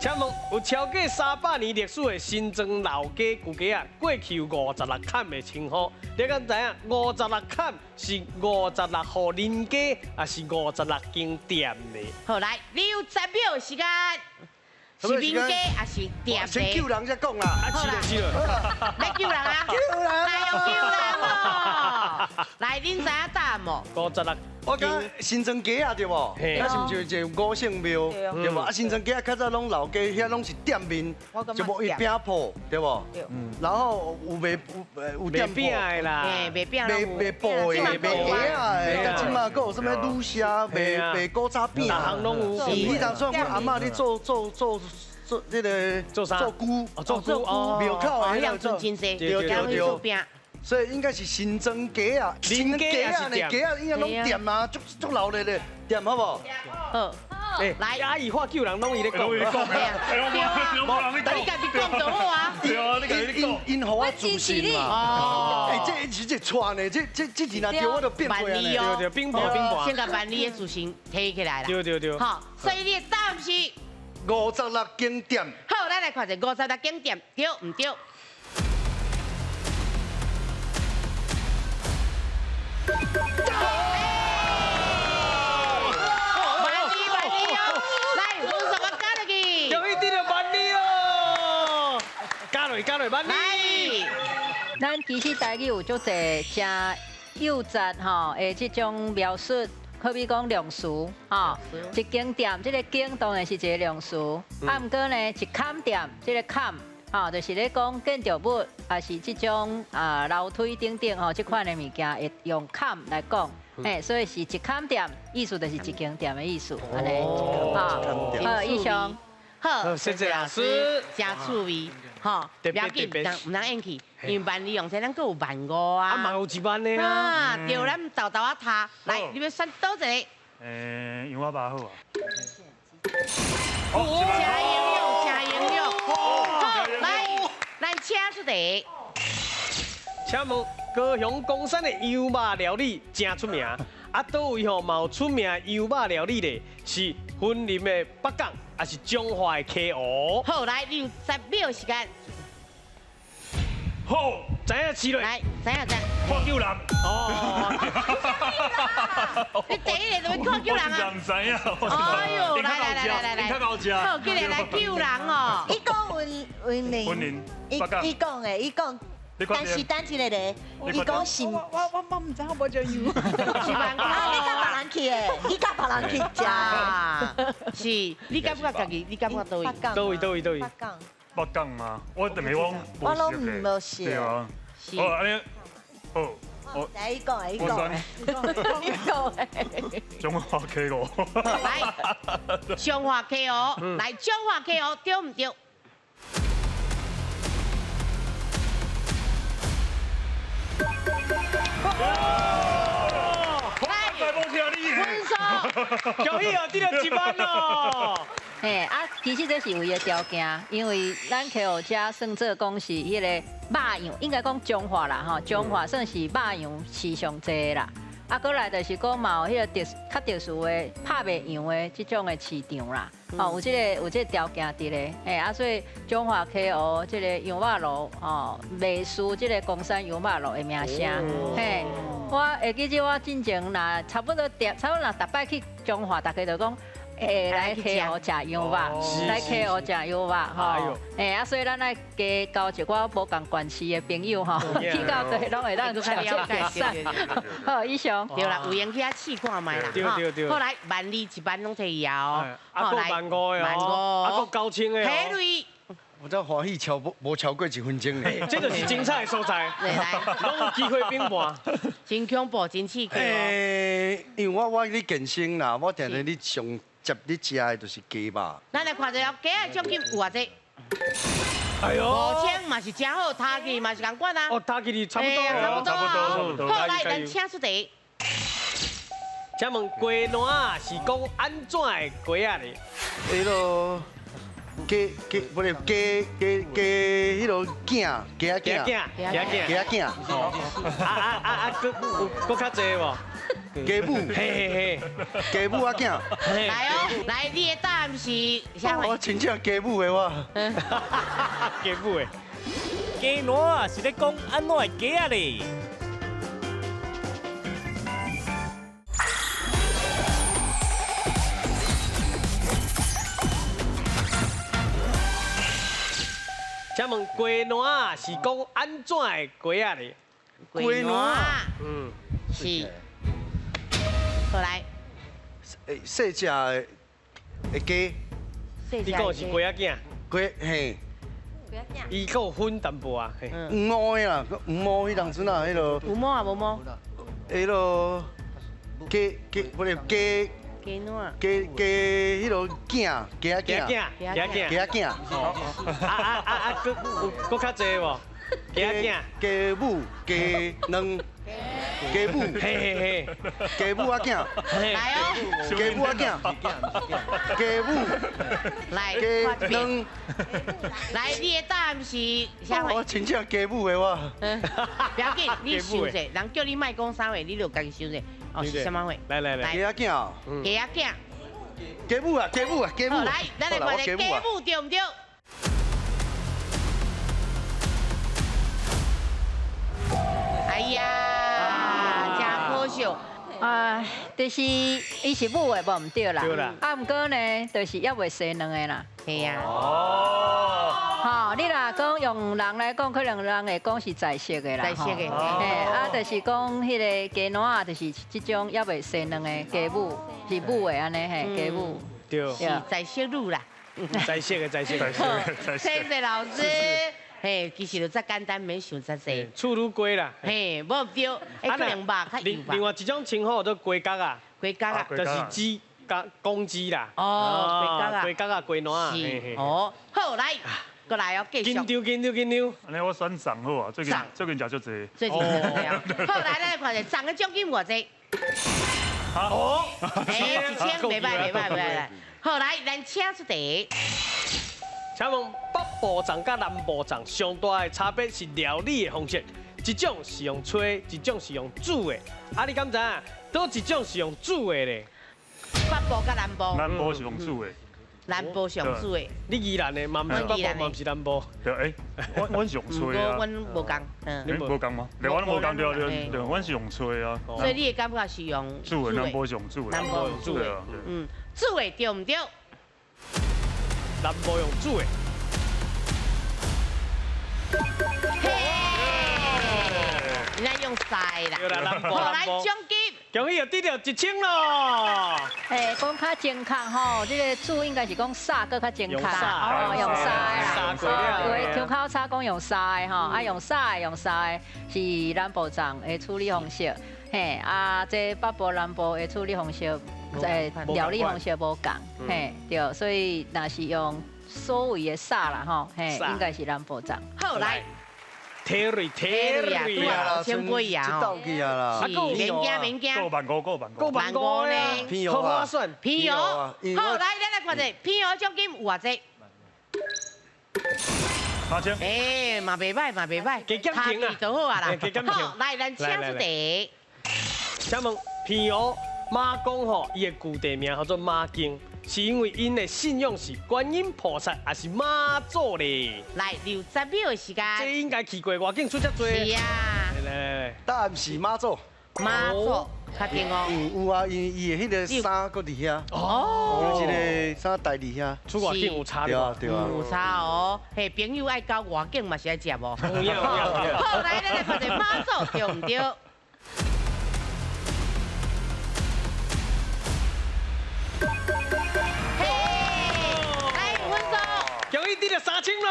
S2: 请问有超过300年历史的新庄老街旧街仔，过去有56坎的称呼，你敢知影56坎是56户人家，还是56间店呢？
S1: 好，来，你有10秒时间，是民家还是店？
S4: 先救人再讲啦。
S1: 好啦，
S2: 是啦，
S1: 来救人啊！
S4: 救人，
S1: 来哦，救人哦！来，恁知影答案无
S2: ？56。
S4: 我讲新庄街仔对无？那是毋是一个五圣庙对无？啊，新庄街仔较早拢老街，遐拢是店面，就无伊饼铺对无？然后有卖有店
S2: 饼的啦，
S1: 卖饼
S4: 卖卖布的，卖鞋仔的，这马阁有啥物女虾，卖卖古早饼，
S2: 逐项拢有。
S4: 你当初阮阿嬷咧做做做做这个
S2: 做啥？
S4: 做菇，
S2: 做菇，
S4: 庙口的
S1: 那个做
S4: 对对对。所以应该是新庄街仔，
S2: 新街仔呢，
S4: 街仔应该拢店啊，足足闹热的店，好无？
S1: 好，来，
S2: 阿姨话救人拢伊咧讲，
S1: 对啊，你家己讲就好啊。
S4: 对啊，你家己讲。𪜶予我自信嘛。哦。哎，这是这串的，这这这题若对我就变过
S1: 来
S2: 对对，冰雹冰雹。
S1: 先共万里的自信提起来啦。
S2: 对对对。
S1: 好，所以你的答案是
S4: 56间店。
S1: 好，咱来看一下56间店对毋对？万里万里哦，来，分数我加落去。
S2: 终于得到万里哦，加落加落万里。
S6: 咱其实台语有足济诚幼稚吼的这种描述，好比讲量词吼，一间店，这个间当然是一个量词，啊，毋过呢，一坎店，这个坎。吼，就是咧讲建筑物，抑是这种啊楼梯等等吼，这款的物件会用坎来讲，嘿，所以是一坎店，意思就是一间店的意思，按呢。好，好，以上，
S1: 好，
S2: 谢谢老师，
S1: 真趣味，吼，不要紧，毋通厌弃，因为万里用这咱阁有15000啊，
S2: 啊，嘛有1万的啊，
S1: 对，咱豆豆仔读，来，你欲选佗一个？
S3: 羊仔肉好啊。
S1: 真营养，真营养。好，来，来，请出题。
S2: 请问高雄岡山的羊肉料理真出名，啊，佗位吼嘛有出名的羊肉料理咧？是云林的北港，还是彰化的溪湖？
S1: 好，来，你有10秒时间。
S3: 好，
S2: 知影市咧？
S1: 来，知影知。
S3: 看救人。
S2: 哦。
S1: 你第一个就欲看救人啊？
S3: 唔知影。
S1: 哎呦，来来来来来来，好，今日来救人哦。
S5: 伊讲云云林，
S3: 云林，
S5: 伊伊讲的，伊讲。但是等一下咧，伊讲是，
S10: 我毋知，我无食油。
S1: 是
S5: 啊，你佮别人去的，你佮别人去食。
S1: 是，你感觉家己，你感觉佗位？
S2: 佗位佗位佗位。
S5: 北港。
S3: 北港吗？我等于我
S5: 我拢无熟。
S3: 对啊。哦，按呢，好。
S5: 我伊讲，伊讲，伊讲。
S3: 彰化溪湖。
S1: 来，彰化溪湖，来彰化溪湖，对毋对？
S3: 来，分
S1: 数，
S2: 恭喜哦，得了1万哦。
S6: 嘿，啊，其实这是为的条件，因为咱溪湖遮算做讲是彼个肉羊，应该讲彰化啦吼，彰化算是肉羊市上济啦。啊，过来就是讲嘛有彼个较特殊的拍卖羊的这种的市场啦，哦，有这个条件伫咧，嘿，啊，所以彰化溪湖这个羊肉炉哦，袂输这个岡山羊肉炉的名声，嘿，我会记得我进前若差不多差不多若逐摆去彰化，大家就讲。会来溪湖食羊肉，来溪湖食羊肉吼。哎啊，所以咱爱加交一寡无仝县市的朋友吼，去到佗拢会当食这个菜。好，以上。
S1: 对啦，有闲去遐试看觅啦。
S2: 对对对。
S1: 后来万里1万拢提伊哦。
S2: 啊，阁万五的哦，啊，阁9000的哦。
S4: 我才欢喜超无超过1分钟呢。
S2: 这就是精彩的所在。
S1: 来，
S2: 拢有机会变盘。
S1: 真恐怖，真刺激。
S4: 因为我咧健身啦，我定定咧上。接你食的就是鸡肉。
S1: 咱来看一下鸡的奖金有偌济？
S2: 哎呦，5000
S1: 嘛是真好，头去嘛是仝款啊。
S2: 哦，头去差不多，
S1: 差不多啊。好，来，咱请出题。
S2: 请问鸡烂是讲按怎的鸡仔咧？
S4: 彼个鸡鸡不是鸡鸡鸡，彼个囝鸡仔
S2: 囝，鸡仔
S4: 囝，鸡仔囝。
S2: 啊啊啊啊！阁阁较济无？
S4: 鸡母，
S2: 嘿嘿嘿，
S4: 鸡母仔囝。
S1: 来哦，来，你的答案是啥？
S4: 我真正鸡母的我。
S2: 鸡母的。
S9: 鸡烂是咧讲按怎的鸡仔咧？
S2: 请问鸡烂是讲按怎的鸡仔咧？
S1: 鸡烂，是。过来，
S4: 细只的鸡，
S2: 你讲是鸡仔囝？
S4: 鸡嘿，
S2: 伊阁有分淡薄啊，
S4: 黄毛的啦，黄毛彼当阵啊，彼个
S1: 有毛啊无毛？
S4: 彼个鸡鸡不是鸡
S1: 鸡卵，
S4: 鸡鸡彼个囝，鸡仔
S2: 囝，鸡仔囝，
S4: 鸡仔囝。
S2: 啊啊啊啊！阁有阁较济无？鸡仔囝，
S4: 鸡母，鸡卵。鸡母，
S2: 嘿嘿嘿，
S4: 鸡母仔囝，
S1: 来哦，
S4: 鸡母仔囝，鸡母，
S1: 来，
S4: 鸡卵，
S1: 来，你的答案是啥？
S4: 我真正鸡母的我。
S1: 不要紧，你想者，人叫你莫讲啥话，你就家己想者。哦，是啥物话？
S2: 来来来，
S4: 鸡仔囝，
S1: 鸡仔囝，
S4: 鸡母啊，鸡母啊，鸡母。
S1: 来，咱来看下鸡母对毋对？哎呀，真可惜。
S6: 哎，就是伊是母的，无毋对啦。
S2: 对啦。
S6: 啊，毋过呢，就是犹未生卵的啦。
S1: 系啊。
S2: 哦。
S6: 吼，你若讲用人来讲，可能人会讲是在色的啦。
S1: 在色的。
S6: 嘿，啊，就是讲彼个鸡卵，就是这种犹未生卵的鸡母，是母的按呢嘿，鸡母。
S2: 对。
S1: 是在色女啦。
S2: 在色的，在色的。
S1: 谢谢老师。嘿，其实就遮简单，免想遮济。
S2: 处女鸡啦。
S1: 嘿，无对，可能肉较油
S2: 吧。另外一种称呼叫鸡角啊。
S1: 鸡角啊。
S2: 就是鸡角公鸡啦。
S1: 哦，鸡角啊。
S2: 鸡角啊，鸡卵啊。
S1: 是。哦，好，来，过来哦，继续。
S2: 紧张，紧张，紧张。
S3: 按呢我选送好啊，最近最近食足济。
S1: 最近食足济啊。好，来，咱来看下送的奖金偌济。
S2: 好。
S1: 哎，1000，袂歹，袂歹，袂歹。好，来，咱请出题。
S2: 请问北部粽佮南部粽上大的差别是料理的方式。一种是用吹，一种是用煮的。啊，你敢知影？佗一种是用煮的咧？
S1: 北部佮南部。
S3: 南部是用煮的。
S1: 南部上煮的。
S2: 你宜兰的嘛毋是北部，嘛毋是南部。
S3: 对，哎，阮是用吹啊。
S1: 阮无仝。
S3: 嗯。你无仝吗？对，阮无仝，对对对，阮是用吹啊。
S1: 所以你的感觉是用
S3: 煮的，南部是用煮的。
S1: 南部用煮的。嗯，煮的对毋对？
S2: 南部用煮的。
S1: 嘿，人家用晒啦。
S2: 对啦，南部。
S1: 好，来奖金。
S2: 恭喜又得到1000咯！
S6: 哎，讲较正确吼，这个煮应该是讲杀阁较正确，哦，用杀的啦。有的腔口早讲用杀的吼，啊用杀的用杀的是南部粽的处理方式，嘿，啊这北部南部的处理方式，料理方式无仝，嘿，对，所以若是用所谓的杀啦吼，嘿，应该是南部粽。
S1: 好，来。
S2: 体瑞体瑞
S1: 啊，千杯啊，
S4: 斗起啊啦，
S1: 免惊免惊，
S3: 过万五过万五，
S2: 过万五呢，好划算。
S1: 平遥，好来，咱来看者，平遥奖金有偌济？8000。哎，嘛袂歹嘛袂歹，
S2: 加减停啊，
S1: 就好啊啦。好，来咱请出题。
S2: 请问平遥妈公吼，伊的旧地名叫做妈经。是因为𪜶的信仰是观音菩萨，还是妈祖咧？
S1: 来，60秒的时间。
S2: 这应该去过外景出遮济。
S1: 是啊。
S2: 来来来，
S4: 答案是妈祖。
S1: 妈祖，确定哦。
S4: 有啊，因为伊的迄个衫阁伫遐。哦。有一个衫带伫遐。
S2: 出外景有差。
S4: 对啊对啊。
S1: 有差哦，嘿，朋友爱到外景嘛是爱食无？
S2: 有影有影。
S1: 好，来，咱来看者妈祖对毋对？
S2: 恭喜得到3000咯！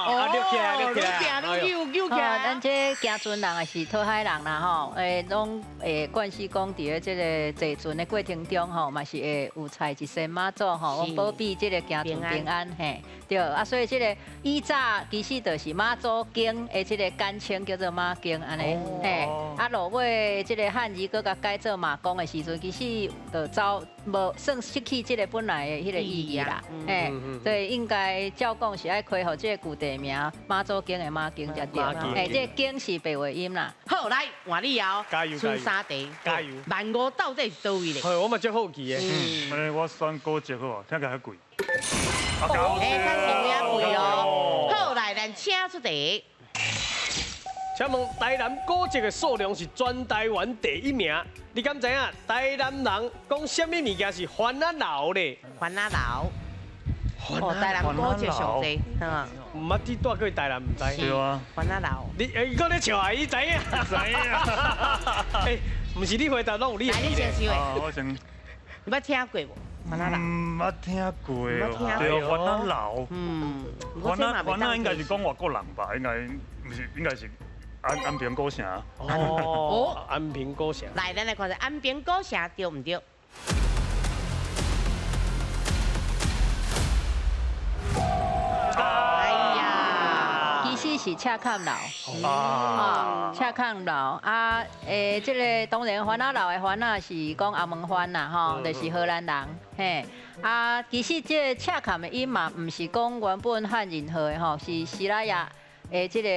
S2: 啊，立起来，立起来，
S1: 扭扭起来。
S6: 咱这行船人也是讨海人啦吼，拢会惯势讲伫咧这个坐船的过程中吼，嘛是会有采一仙妈祖吼，讲保庇这个行船平安嘿。对啊，所以这个以早其实就是妈祖经的这个简称叫做妈经按呢嘿。啊，落尾这个汉字阁共改做妈公的时阵，其实就走无算失去这个本来的彼个意义啦。嘿，所以应该照讲是爱开予这个旧地名妈祖经的妈经才对。嘿，这个经是白话音啦。
S1: 好，来换你哦，
S2: 加油，
S1: 出三题，
S2: 加油。
S1: 15,000到底是佗位咧？
S2: 好，我嘛足好奇的。
S3: 嗯，我选古迹好啊，听起来较贵。
S1: 哎，较是有影贵哦。好，来，咱请出题。
S2: 请问台南古迹的数量是全台湾第一名，你敢知影？台南人讲啥物物件是番仔楼咧？
S1: 番仔楼。哦，台南古迹上济，
S2: 毋捌去住过台南，毋知。
S3: 对啊。
S1: 番仔楼。
S2: 你伊阁咧笑啊？伊知影。
S3: 知影。
S2: 哎，毋是你回答拢有你的。
S1: 来，你先想。
S3: 啊，我先。
S1: 你捌听过无？番仔楼。
S3: 毋捌听过。对，番仔楼。嗯。番仔应该是讲外国人吧？应该毋是，应该是安平古城。
S2: 哦。安平古城。
S1: 来，咱来看下安平古城对毋对？哎呀，
S6: 其实是赤崁楼，啊，赤崁楼啊，这个当然番仔楼的番仔是讲阿门番啦，吼，就是荷兰人，嘿，啊，其实这个赤崁的音嘛，毋是讲原本汉人学的吼，是西拉雅的这个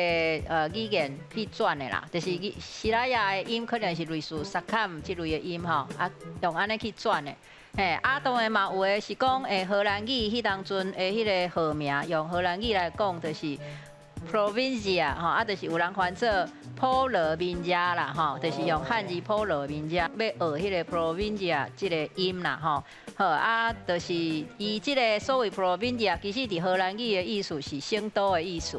S6: 语言去转的啦，就是西拉雅的音可能是类似萨坎这类的音吼，啊，用按呢去转的。嘿，啊，当然嘛，有的是讲，荷兰语彼当阵的彼个号名，用荷兰语来讲，就是 Provincia 吼，啊，就是有人翻做普罗民加啦，吼，就是用汉字普罗民加欲学彼个 Provincia 这个音啦，吼，好啊，就是伊这个所谓 Provincia，其实伫荷兰语的意思是省都的意思，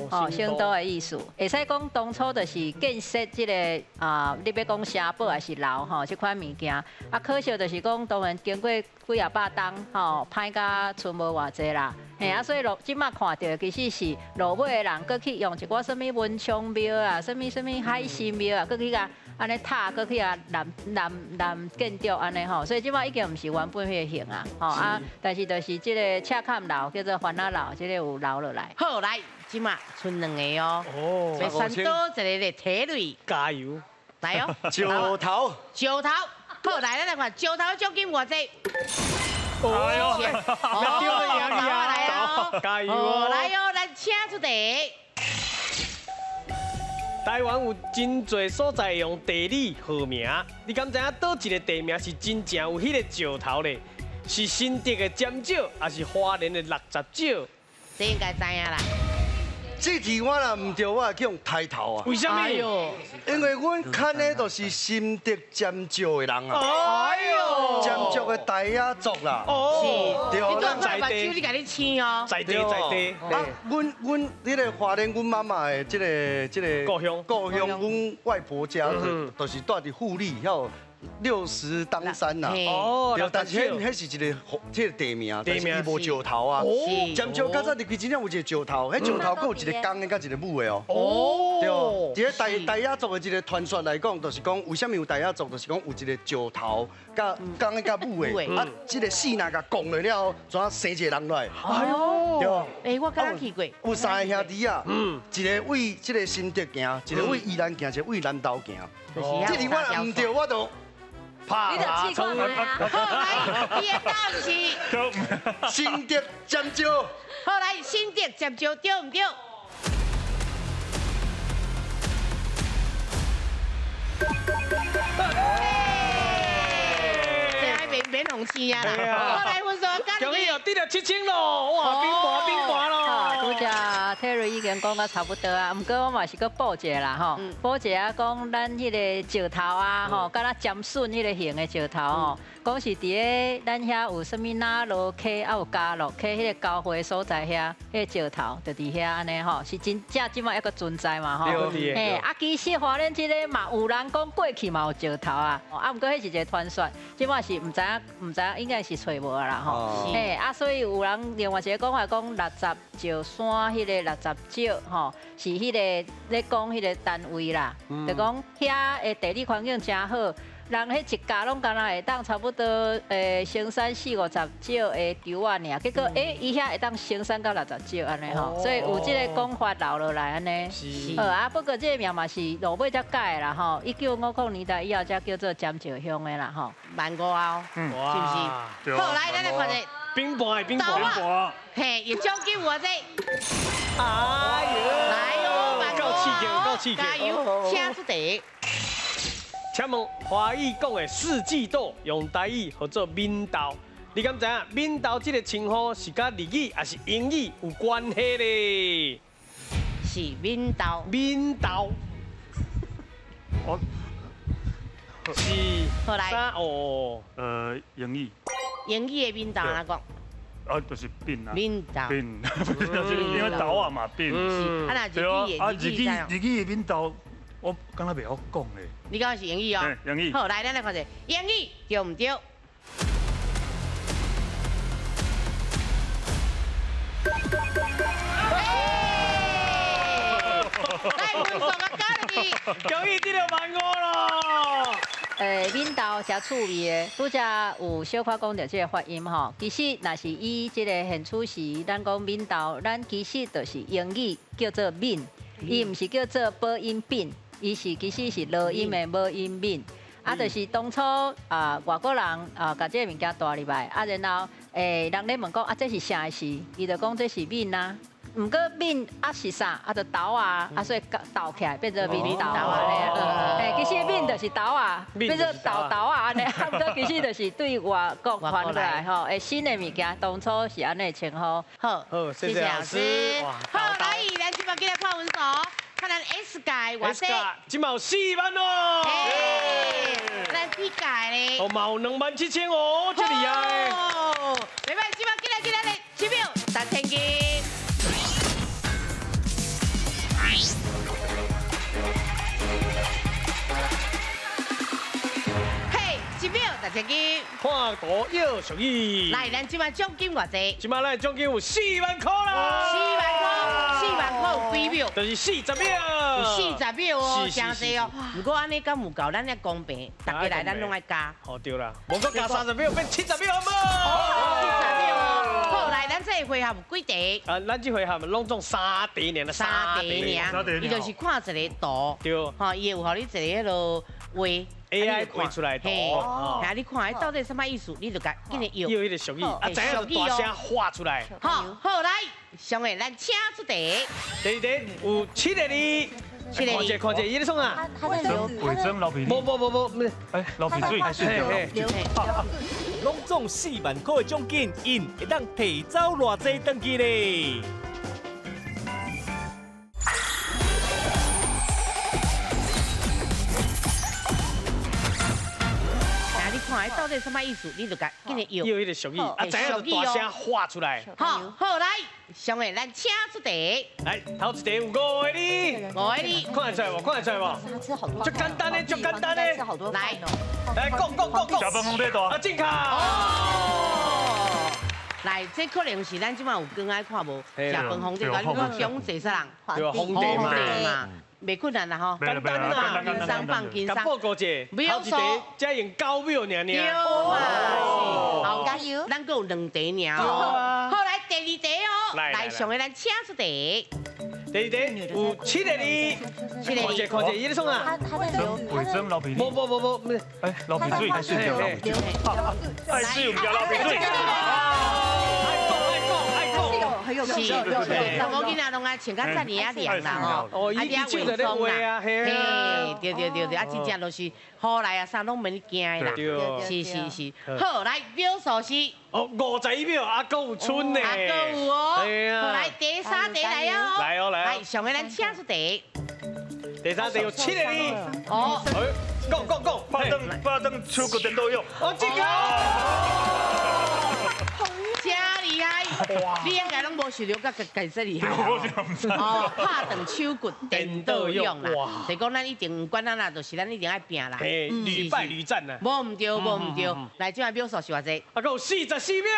S6: 哦，省都的意思，会使讲当初就是建设这个啊，你欲讲城堡还是楼吼，这款物件，啊，可惜就是讲当然经过几仔百冬，吼，歹甲賰无偌济啦。嘿啊，所以落这马看著其实是落尾的人，阁去用一寡啥物文昌庙啊，啥物啥物海神庙啊，阁去共按呢塔，阁去共南南南建筑按呢吼，所以这马已经毋是原本彼个形啊，吼啊，但是就是这个赤崁楼叫做番仔楼，这个有留落来。
S1: 好，来，这马賰两个哦，哦，欲选佗一个咧体类，
S2: 加油，
S1: 来哦，
S4: 石头，
S1: 石头，好，来，咱来看石头奖金偌济。
S2: 哎呦，丢了赢去啊！加油！
S1: 来哦，来请出题。
S2: 台灣有真濟所在用地理號名，你敢知影佗一个地名是真正有彼个石頭咧？是新竹的尖石，抑是花蓮的六十石？
S1: 這應該知影啦。
S4: 這題我若毋對，我會去予刣頭啊！
S2: 為啥物？
S4: 因為阮牽的就是新竹尖石的人啊！
S2: 哎喲，
S4: 尖石的大雅族啦！
S1: 哦，
S4: 對，
S1: 你做目睭，你共你青哦。
S2: 在地在地。
S4: 啊，阮阮彼个花蓮，阮媽媽的這个這个
S2: 故鄉，
S4: 故鄉，阮外婆家就是住佇富里，遐60當山呐。
S2: 哦，
S4: 對，但是彼彼是一个這个地名，但是伊無石頭啊。尖石較早入去真正有一个石頭，彼石頭閣有一个公的佮一个母的哦。
S2: 哦。
S4: 對，佇咧大雅族的這个傳說來講，就是講為啥物有大雅族，就是講有一个石頭，佮公的佮母的，啊，這个死若共摃落了後，怎生一个人來？
S1: 哎喲。
S4: 對。
S1: 欸，我敢若去過。
S4: 有三个兄弟啊，一个為這个新竹行，一个為宜蘭行，一个為南投行。這題我若毋對，我就。
S7: 你就試看覓啊！
S1: 好來，伊的答案是
S4: 新竹尖石。
S1: 好來，新竹尖石對毋對？這免予生啊啦！好來，分數
S2: 恭喜哦，得了7000咯！哇，冰盤冰盤咯！
S6: 拄才 Terry 已經講甲差不多啊，毋過我嘛是閣補一下啦吼，補一下講咱彼个石頭啊吼，敢若尖筍彼个形的石頭吼，講是佇咧咱遐有啥物那羅溪，啊有嘉樂溪彼个交匯所在遐，彼个石頭就佇遐按呢吼，是真正這擺猶閣存在嘛吼。嘿，啊其實花蓮這个嘛有人講過去嘛有石頭啊，啊毋過彼是一个傳說，這擺是毋知影，毋知影應該是揣無啊啦吼。嘿，啊所以有人另外一个講法講60石山彼个60石吼，是彼个咧講彼个單位啦，就講遐的地理環境誠好，人彼一家攏敢若會當差不多生產40-50石的稻仔爾，結果伊遐會當生產到60石按呢吼，所以有這个講法留落來按呢。好啊，不過這个名嘛是落尾才改的啦吼，1950年代以後才叫做尖石鄉的啦吼。
S1: 萬五啊，是毋是？好，來，咱來看一下。
S2: 冰盤，冰盤，
S1: 嘿，伊獎金有偌濟？
S2: 哎喲，
S1: 來哦，
S2: 夠刺激，夠刺激，
S1: 加油，請出題。
S2: 請問華語講的四季豆用台語號做敏豆，你敢知影敏豆這个稱呼是佮日語抑是英語有關係咧？
S1: 是敏豆。
S2: 敏豆。
S3: 我
S2: 是。
S1: 好來。
S2: 哦。
S3: 英語。
S1: 英語的敏豆按怎講？
S3: 啊，就是變啊。
S1: 敏豆。
S3: 變，因為豆仔嘛變。
S1: 是。啊，若日語的，
S3: 啊，日語日語的敏豆，我敢若袂曉講咧。
S1: 你講的是英語哦。
S3: 英語。
S1: 好，來，咱來看一下英語對毋對？來，分數啊，交入去。
S2: 恭喜得了15,000咯。
S6: 敏豆誠趣味的，拄才有小可講著這个發音吼。其實若是以這个現處時，咱講敏豆，咱其實就是英語叫做敏，伊毋是叫做母音敏，伊是其實是濁音的母音敏。啊，就是當初啊，外國人啊，共這个物件帶入來，啊，然後人咧問講啊，這是啥時？伊就講這是敏啊。毋過敏啊是啥？啊就豆啊，啊所以斗起來變做敏豆啊咧。其實敏就是豆啊，變做豆豆啊按呢。啊，毋過其實就是對外國傳過來吼，新的物件當初是按呢稱呼。
S1: 好，
S2: 好，謝謝老師。
S1: 好，來，咱這擺進來看分數，看咱 S 屆偌濟？
S2: 這擺有4萬哦。
S1: 咱 P 屆咧？
S2: 哦，嘛有27000哦，這厲害。
S1: 袂歹，這擺進來進來咧，7秒10,000金。嘿，1秒10,000金。
S2: 看图要俗语。
S1: 來，咱這擺獎金偌濟？
S2: 這擺咱獎金有4萬塊啦。
S1: 4萬塊，4萬塊有幾秒？
S2: 就是40秒。
S1: 有40秒哦，真濟哦。毋過按呢敢有夠？咱遐公平，大家來咱攏愛加。
S2: 哦，對啦，無閣加30秒，變70秒好無
S1: ？70秒哦。好，來，咱這個回合有幾題？
S2: 啊，咱這回合攏總3題爾
S1: ，3題爾。伊就是看一個圖。
S2: 對。
S1: 吼，伊會有予你一個彼落畫。
S2: AI 畫出來圖，
S1: 啊，你看，彼到底啥物意思？你就共緊來搖。
S2: 搖彼个俗語，啊，知影就大聲畫出來。
S1: 好，好來，上個咱請出題。
S2: 第二題有7个字，
S1: 七个字。
S2: 看者看者，伊咧创啊？
S5: 他在流，
S3: 伪装流鼻
S2: 无无无无，
S3: 哎，流鼻水。
S9: 拢总4万块的奖金，𪜶会当提走偌济转去咧？
S1: 看，到底什么意思？你就共紧来摇。
S2: 摇彼个俗语，啊，知影就大声喊出来。
S1: 好，好来，上个咱请出题。
S2: 来，头一题有5个字，5
S1: 个字，
S2: 看得出来无？看得出来无？足简单的，足简单的。
S1: 来，
S2: 来，讲讲讲讲。
S3: 食饭风底大。
S2: 啊，正确。
S1: 哦。来，这可能是咱这摆有光爱看无？食饭皇帝大，你讲中济啥人？
S2: 对，皇帝嘛。
S1: 袂困难啦吼，
S2: 简单啦，
S1: 轻松放轻松。
S2: 报告者，头一题才用9秒尔尔。
S1: 对嘛，好，
S5: 加油。
S1: 咱阁有2题尔哦。好，来第2题哦。来，上个咱请出题。
S2: 第2题有7个字。
S1: 7个字。
S2: 看者看者，伊咧创啊？
S5: 他在流，
S3: 伪装流鼻
S2: 无无无无，
S3: 哎，流鼻水，爱水，毋叫流鼻水。
S1: 是，查某囡仔拢爱穿甲遮尔仔凉啦吼，
S2: 啊，伫伪装啦，
S1: 嘿，对对对对，啊，真正就是雨来啊啥拢免惊的啦，是是是，好，来秒数是，
S2: 哦，51秒，啊，阁有剩呢，
S1: 啊，阁有哦，好，来第3题来哦，
S2: 来哦来，
S1: 来上个咱请出题，
S2: 第3题有7个字，
S1: 哦，
S2: 讲讲讲，
S3: 拍断手骨颠倒勇，
S2: 哦，这个。
S1: 你应该拢无想到，佮佮这厉害。哦，拍断手骨颠倒勇啦。就讲咱一定，不管咱啦，就是咱一定爱拼啦。
S2: 屡败屡战啦。
S1: 无毋对，无毋对。来，这摆秒数是偌济？
S2: 啊，阁有44秒。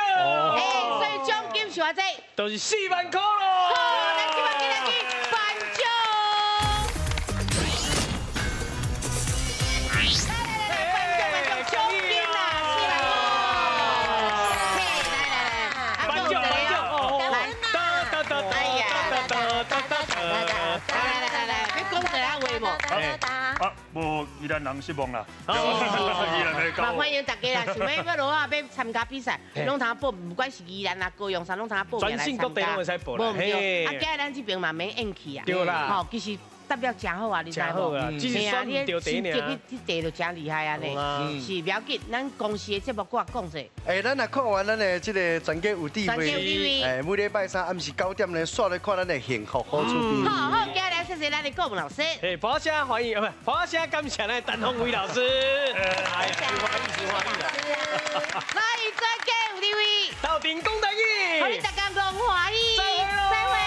S1: 哎，所以奖金是偌济？
S2: 就是4万块咯。
S1: 好，来，这摆进来去颁奖。来来来，颁奖奖金啦，4万块。嘿，来来来，
S2: 颁奖颁奖。
S1: 来来来来，你讲一下话无？
S3: 啊，无宜兰人失望啦。
S1: 嘛欢迎大家啦，想欲欲落啊，欲参加比赛，拢通报，不管是宜兰啊、高雄啥，拢通报名来参加。
S2: 全省各地拢会使报。
S1: 无毋对，啊，今日咱这边嘛免演戏啊。
S2: 对啦。
S1: 吼，其实代表真好啊，你知无？
S2: 只是选唔著题尔。
S1: 去题就真厉害啊呢。是，不要紧，咱公司的节目我讲者。
S4: 哎，咱若看完咱的这个全家有智慧，哎，每礼拜三暗时9点呢，煞来看咱的幸福好厝边。
S1: 好好，接下来谢谢咱的顾问老师。
S2: 哎，婆声欢迎，不，婆声感谢咱的陈凤伟老师。哎呀，欢喜欢喜。
S1: 来，全家有智慧，
S2: 斗阵讲台语，
S1: 予你逐工拢欢喜。再会。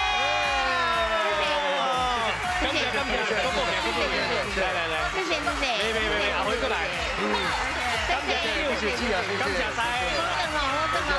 S2: 感谢感谢，来来来，
S1: 谢谢谢谢，
S2: 没没没，阿辉过来，
S1: 谢谢
S2: 谢谢，感谢晒，
S1: 好等哦，好等哦。